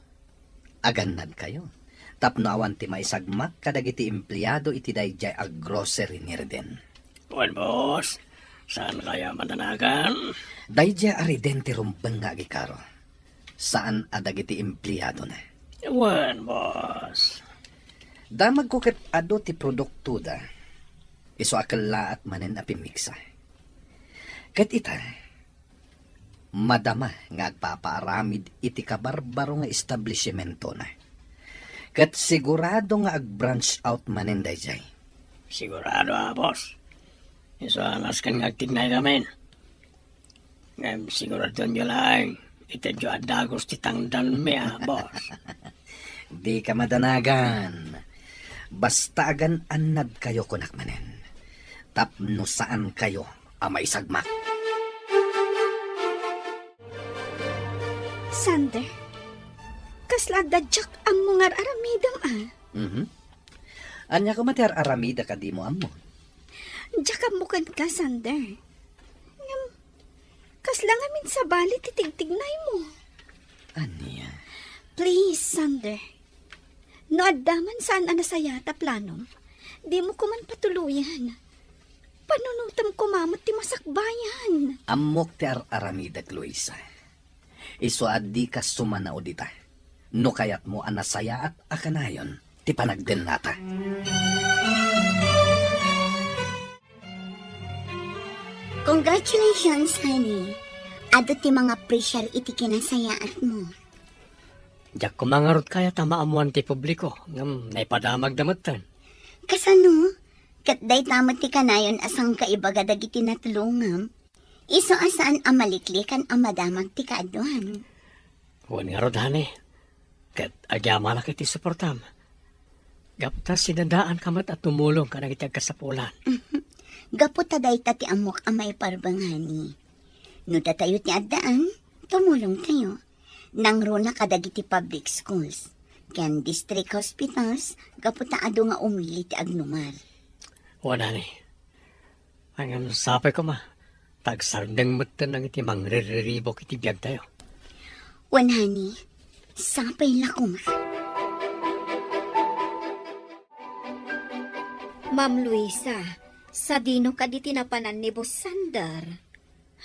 Agannadkayo tapno awan ti maisagmak kadagiti empleado iti daydiay a grocery ni Reden. Wen, boss, saankayo a madanagan? Daydiay a Reden ti rumbeng nga agikaro. Saan a dagiti empleadona. Wen, boss. Damagko ket adu ti produktoda. Isu a kellaat manen a pimmigsa. Ket ita, madama nga agpapaaramid iti kabarbaro nga establisimentona. Ket sigurado nga ag-branch out manen daydiay. Sigurado a, boss. Isu a nasken nga agtignaykamin. Ngem siguradonyo laeng, itedyo a dagus ti tangdanmi a, boss. Dika madanagan. Basta agan-annadkayo kunak manen. Tapno saankayo a maisagmak. Sander, kasla adda diak ammo nga ar-aramidem a? Mhm. Ania koma ti ar-aramida kadimo ammo? Diak ammo kenka, Sander. Ngem, kasla ngamin sabali ti tigtignaymo. Ania? Please, Sander. No adda man saan a nasayaat a planom, dimo koman patuloyan. Panunotem koma met ti masakbayan. Ammok ti ar-aramidek, Luisa. Isu a dika sumanaw dita. No kayatmo a nasayaat a kanayon ti panagdennata. Congratulations, honey. Adu ti mangapresiar iti kinasayaatmo. Diak koma ngarud kayat a maammuan ti publiko, ngem naipadamagda metten. Kasano? Ket dayta met ti kanayon a sangkaibaga dagiti natulongam. Isu a saan a maliklikan a madamag ti kaaduan. Wen ngarud, honey. Ket agyamanak iti suportam. Gapu ta sinadaanka met a tumulong kadagiti agkasapulan. Gapu ta dayta ti ammok a maiparbeng, honey. No datayo ti addaan, tumulongtayo. Nangruna kadagiti public schools ken district hospitals gapu ta adu nga umili ti agnumar. Wen, honey. Ngem sapay koma, ta agsardeng metten dagiti mangrirriribuk iti biagtayo. Wen, honey, sapay la koma. Ma'am Luisa, sadino kadi ti napanan ni Boss Sander?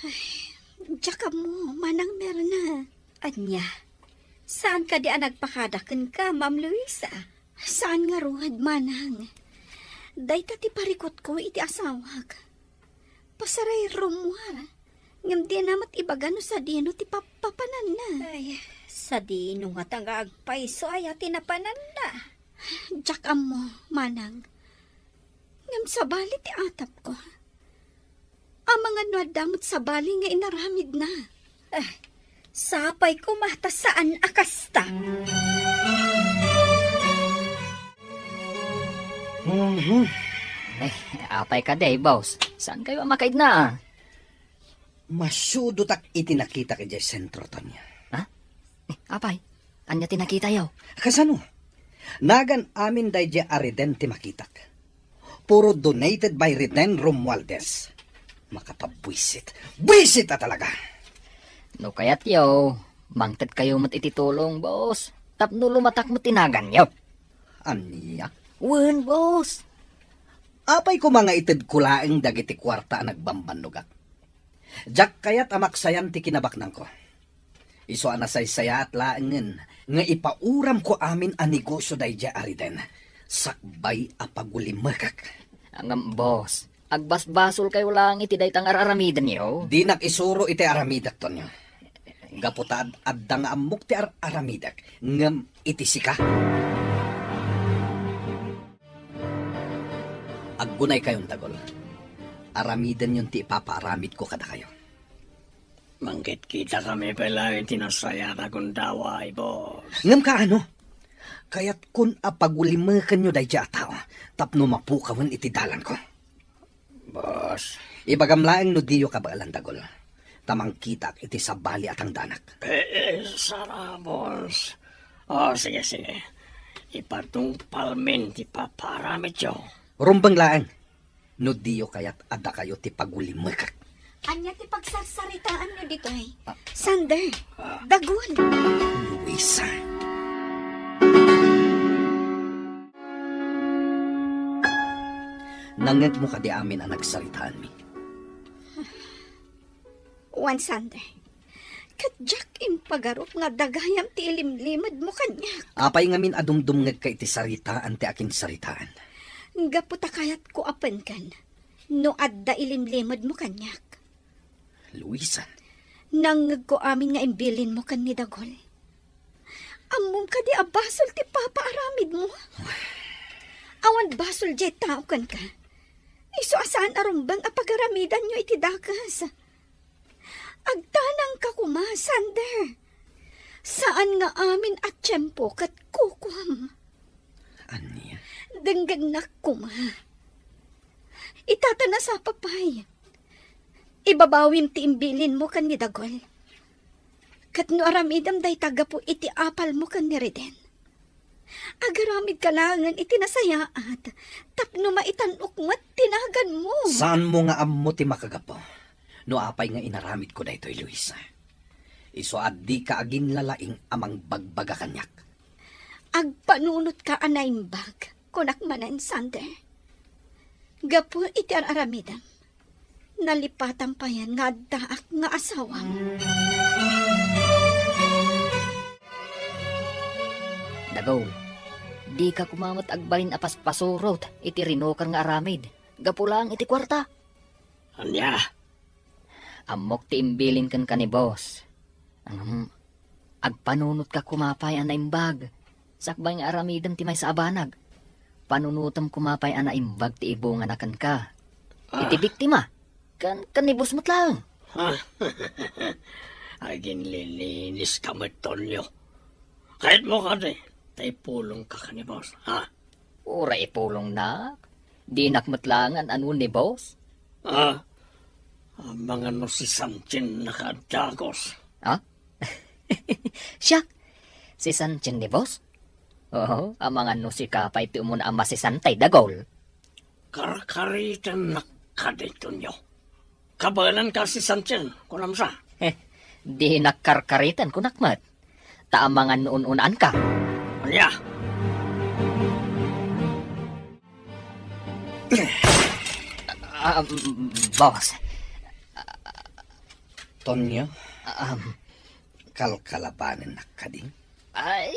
Ay, diak ammo, Manang Merna. Ania? Saan kadi a nagpakada kenka, Ma'am Luisa? Saan ngarud, manang. Dayta ti parikutko iti asawak. Pasaray rummuar, ngem dina met ibaga no sadino ti pap-, papananna. Ay, sadino ngata nga agpayso aya ti napananna? Diak ammo, manang. Ngem sabali ti atapko. Amangan no adda met sabali nga inaramidna. Eh, sapay koma ta saan a kasta. Mhm. Eh, apay kadi, boss? Saan kayo a makaidna? Masudotak iti nakitak idiay sentro, Tonyo. Ha? Eh, apay, ania ti nakitayo? Kasano? Nagan amin daydiay a Reden ti makitak. Puro donated by Reden Romualdez. Makapabwisit. Bwisit a talaga! No kayatyo, mangted kayo met iti tulong, boss. Tapno lumatak met ti naganyo. Ania? Wen, boss. Apay koma nga itedko laeng dagiti kuarta a nagbambannogak? Diak kayat a maksayan ti kinabaknangko. Isu a nasaysayaat laengen nga ipauramko amin a negosio daydiay a Reden, sakbay a pagulimekak. Ngem, boss, agbasbasolkayo laeng iti dayta nga ar-aramidenyo. Dinak isuro iti aramidek, Tonyo. Gapu ta ad-, adda nga ammok ti ar-aramidek, ngem iti sika. Aggunaykayon, Dagol. Aramidenyon ti ipapaaramidko kadakayo. Mangkitkitakami pay laeng iti nasayaat a gundaway, boss. Ngem kaano? Kayatkon a pagulimekenyo daydiay a tao tapno mapukawen iti dalanko. Boss. Ibagam laeng no diyo kabaelan, Dagol, ta mangkitaak iti sabali a tangdanak. Eh, eh, sara, boss. Oh, sige, sige. Ipatungpalmin ti paparamidyo. Rumbeng laeng no diyo kayat a dakayo ti pagulimekak. Ania ti pagsarsaritaanyo ditoy? Ah. Sander, ah. Dagol. Luisa. Nangngegmo kadi amin a nagsaritaanmi? Wen, Sander, ket diak impagarup nga adda gayam ti ilimlimedmo kaniak. Apay ngamin a dumdumngegka iti saritaan ti akinsaritaan? Gapu ta kayatko a penken no adda ilimlimedmo kaniak. Luisa. Nangngegko amin nga imbilinmo ken ni Dagol. Ammom kadi a basol ti papaaramidmo? Awan basol diay tao kenka. Isu a saan a rumbeng a pagaramidanyo iti dakes. Agtanangka koma, Sander. Saan nga amin a tiempo ket kukuam. Ania? Denggegnak koma. Ita ta nasapa pay. Ibabawim ti imbilinmo ken ni Dagol. Ket no aramidem dayta gapu iti apalmo ken ni Reden, agaramidka laengen iti nasayaat tapno maitan-ok met ti naganmo. Saanmo nga ammo ti makagapu no apay nga inaramidko daytoy, Luisa. Isu a dika aginlalaing a mangbagbaga kaniak. Agpanunotka a naimbag, kunak manen, Sander. Gapu iti ar-aramidem, nalipatan payen nga addaak nga asawam. Dagol, dika koma met agbalin a paspasurot iti rinokar nga aramid gapu laeng iti kuarta. Ania? Ammok ti imbilin kenka ni boss. Ngem, agpanunotka koma pay a naimbag, sakbay nga aramidem ti maysa a banag. Panunotem koma pay a naimbag ti ibungana kenka. Ah. Iti biktima, ken, ken ni boss met laeng. Aginliliniska met, Tonyo. Kayatmo kadi ta ipulongka ken ni boss, ha? Uray ipulongnak. Dinak met laeng an-anon ni boss. Ah, amangan no si Sanchen nakaaddagus. Ha? Siak? Si Sanchen ni boss? Oo, amangan no sika pay ti umuna a masisantay, Dagol. Karkaritennak kadi, Tonyo. Kabaelanka si Sanchen, kunam sa? Eh, dinak karkariten, kunak met. Ta amangan no un-unaanka. Ania? Ah, boss. Tonyo? Um, kalkalabanennak kadi? Ay,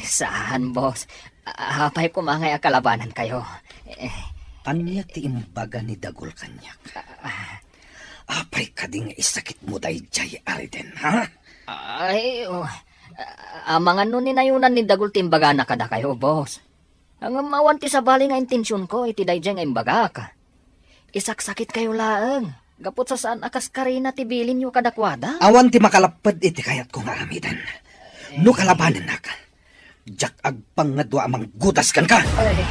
saan, boss. Apay koma ngay a kalabanankayo? Eh. Ania ti imbaga ni Dagul kaniak? Ah. Apay kadi nga isakitmo daydiay, Ariden, ha? Ay, oh. Amangan no ninayonan ni Dagul ti imbagana kadakayo, boss. Ngem awan ti sabali nga intensionko iti daydiay nga imbagak. Isaksakitkayo laeng, gapu ta saan a kaskarina ti bilinyo kadakuada. Awan ti makalapped iti kayatko nga aramiden. No kalabanennak, diak agpangngadua a manggudas kenka. Ay,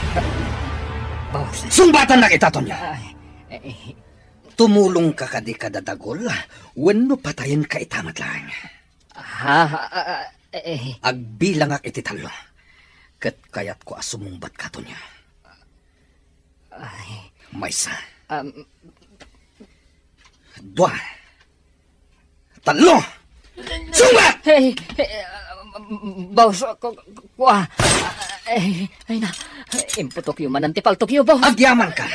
boss. Sungbatannak ita, Tonyo. Ay, eh, eh. Tumulongka kadi kada Dagul, wenno patayenka ita met laeng? Ha? Ah, ah, eh, eh. Agbilangak iti tallo. Ket kayatko a sumungbatka, Tonyo. Ay. Maysa. Um. Dua. Tallo! Sungbat! Hey, hey, ah, boss, ku-, ku-, kua. Ay, ay na. Imputokyo manen ti paltokyo, boss. Agyamanka.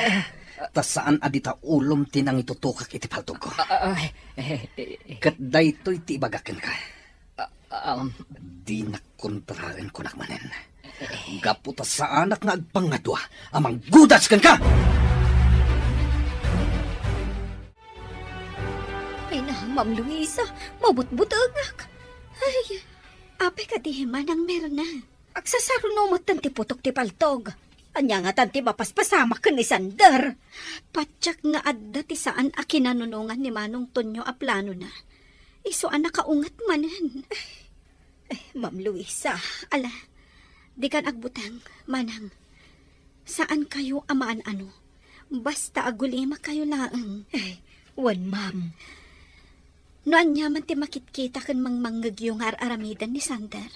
Ta saan a dita ulom ti nangitutukak iti paltokko. Ah, ah, eh, eh, eh. Ket daytoy ti ibagak kenka. Ah, um. Dinak kontraen, kunak manen. Gapu ta saanak nga agpangngadua a manggudas kenka! Ay na, Ma'am Luisa, mabutbutengak. Ay, apay kadi, Manang Mirna? Agsasaruno metten ti putok ti paltog. Ania ngatan ti mapaspasamak ken ni Sander? Patiek nga adda ti saan a kinanunongan ni Manong Tonyo a planona. Isu a nakaunget manen. Eh, Ma'am Luisa. Ala, dikan agbuteng, Manang. Saankayo a maan-ano. Basta agulimakayo laeng. Eh, wen, Ma'am. No ania man ti makitkita ken mangmangngegyo nga ar-aramiden ni Sander,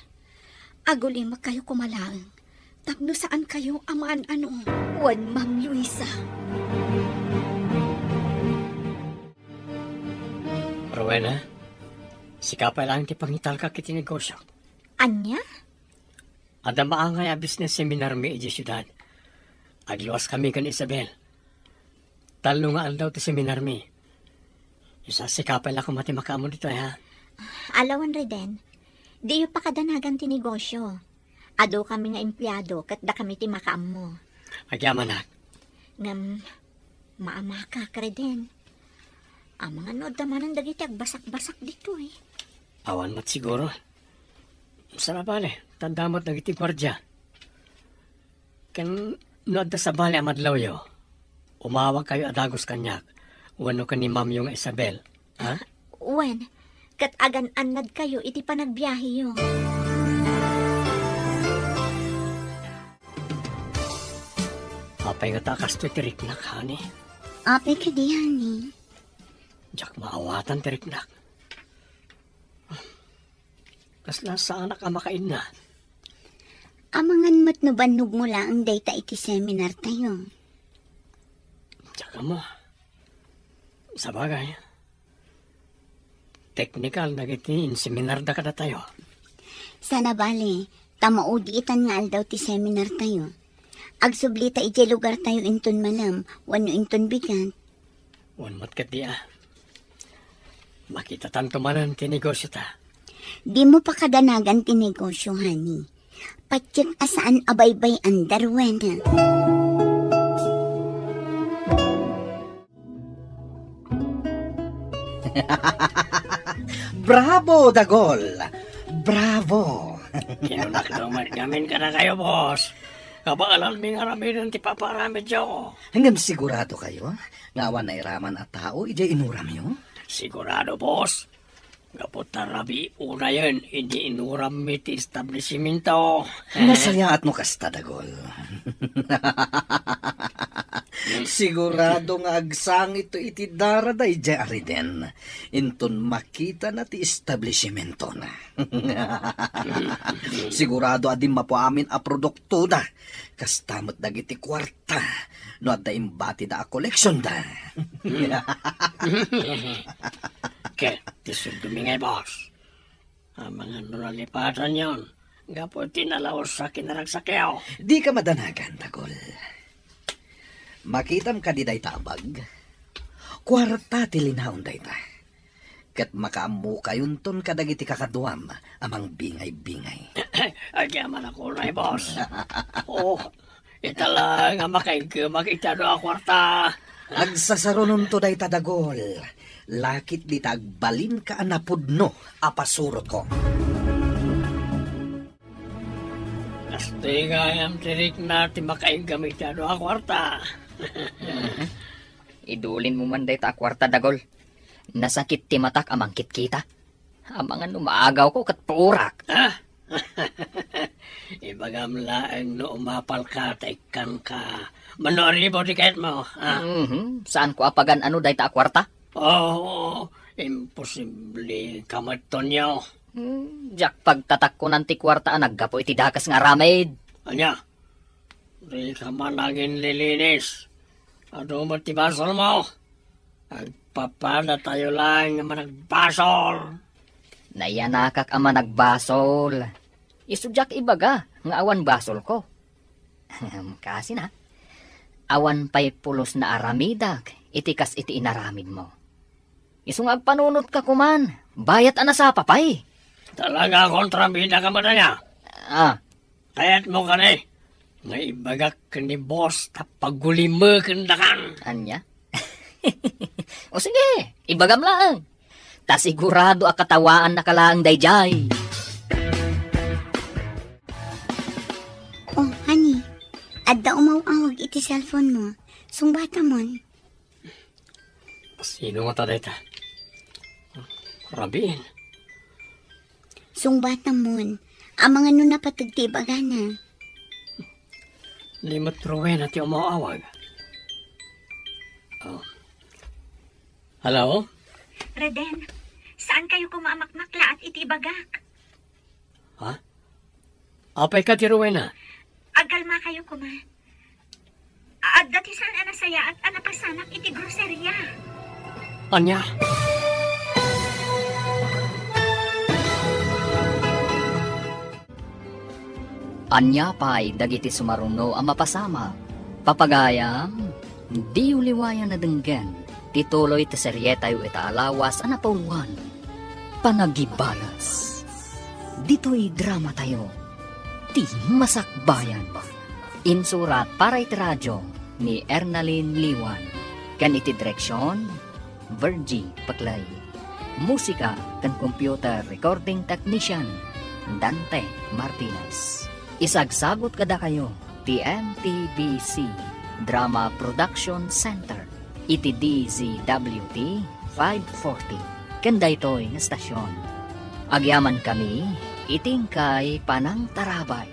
agulimakayo koma laeng tapno saankayo a maan-ano. Wen, Ma'am Luisa. Rowena, sika pay laeng ti pangitalka iti negosio. Ania? Adda maangay a business seminarmi idiay siudad. Agluaskami ken Isabel. Tallo nga aldaw ti seminarmi. Isasika pay la koma ti makaammo ditoy, ha? Ala wen, Reden. Diyo pakadanagan ti negosio. Adukami nga empleado ket dakami ti makaammo. Agyamanak. Ngem, maamakak, Reden. Amangan no adda manen dagiti agbasakbasak ditoy. Awan met siguro. Saan a bale, ta adda met dagiti guardia. Ken no adda sabali a madlawyo, umawagkayo a dagus kaniak wenno ken ni Mamyo nga Isabel, ha? Wen, ket agan-annadkayo iti panagbiaheyo. Apay ngata a kastoy ti riknak, honey? Apay kadi, honey? Diak maawatan ti riknak. Kasla saanak a makainna. Amangan met no bannogmo laeng dayta iti seminartayo. Diak ammo. Sabagay, teknikal dagiti inseminarda kadatayo. Saan a bale, ta maudi itan nga aldaw ti seminartayo. Agsublita idiay lugartayo inton malem wenno inton bigat. Wen met ketdi a. Makitatanto manen ti negosiota. Dimo pakadanagan ti negosio, honey. Patiek a saan a baybay-an, Darwin. Bravo, Dagol! Bravo! Kinunakto met ngamin kadakayo, boss. Kabaelanmi nga aramiden ti papaaramidyo. Ngem siguradokayo nga awan nairaman a tao idiay inuramyo? Sigurado, boss. Gapu ta rabii unayen idi inurammi ti establisimento. Nasayaat no kasta, Dagol. Sigurado nga agsangitto iti dara daydiay a Reden inton makitana ti establisimentona. Sigurado a dimmapo amin a produktoda, kasta met dagiti kuarta no adda imbatida a koleksionda. Ket ti sueldomi ngay, boss, amangan no nalipatanyon gapu iti nalaus a kinaragsakyo. Dika madanagan, Dagol. Makitam kadi dayta a bag? Kuarta ti linaon dayta. Ket makaammokayonton kadagiti kakaduam a mangbingay-bingay. Agyamanak unay, boss. Oh, ita la nga makaiggemak iti adu a kuarta. Agsasarunonto dayta, Dagol. Lakit dita agbalinka a napudno a pasurotko. Kastoy gayam ti rikna ti makaiggam iti adu a kuarta. Idulinmo man dayta a kuarta, Dagol. Nasakit ti matak a mangkitkita. Amangan no maagawko ket purak. Ah? Ibagam laeng no umapalka ta ikkanka. Mano a ribo ti kayatmo, ah? Mhm. Saanko a pagan-ano dayta a kuarta? Oh, imposible ka met, Tonyo. Hmm, diak pagtatakkonan ti kuarta a naggapu iti dakes nga aramid. Ania? Dika man aginlilinis. Adu met ti basolmo. Agpapadatayo laeng nga managbasol. Nayanakak a managbasol. Isu diak ibaga nga awan basolko. Kaasina, awan pay pulos naaramidak iti kas iti inaramidmo. Isu nga agpanunotka koman, bayat a nasapa pay. Talaga, kontrabida ka met ania? Ah. Kayatmo kadi nga ibagak ken ni boss ta pagulimekendakan? Ania? O sige, ibagam laeng. Ta sigurado a katawaannaka laeng daydiay. Oh, honey, adda umaw-awag iti cellphone mo. Sungbatamon. Sino ngata dayta? Rabiin. Sungbatamon. Amangan no napateg ti ibagana. Di met Rowena ti umaw-awag. Oh. Hello? Reden, saan kayo koma a makmaklaat iti ibagak? Ha? Apay ka ti Rowena? Agkalma kayo koma. Adda ti saan a nasayaat a napasamak iti groceria. Ania? Ania pay dagiti sumaruno a mapasamak? Papagayam, diyo liwayan a denggen ti tuloy ti serietayo ita a lawas a napauluan, Panagibalas. Ditoy dramatayo, ti Masakbayan. Insurat para iti radyo ni Ernalyn Liwan, ken iti direksion, Virgie Paclay. Musika ken computer recording technician, Dante Martinez. Isagsagut kadakayo ti M T B C Drama Production Center iti D Z W T five forty ken daytoy nga stasyon. Agyamankami iti inkay panangtarabay.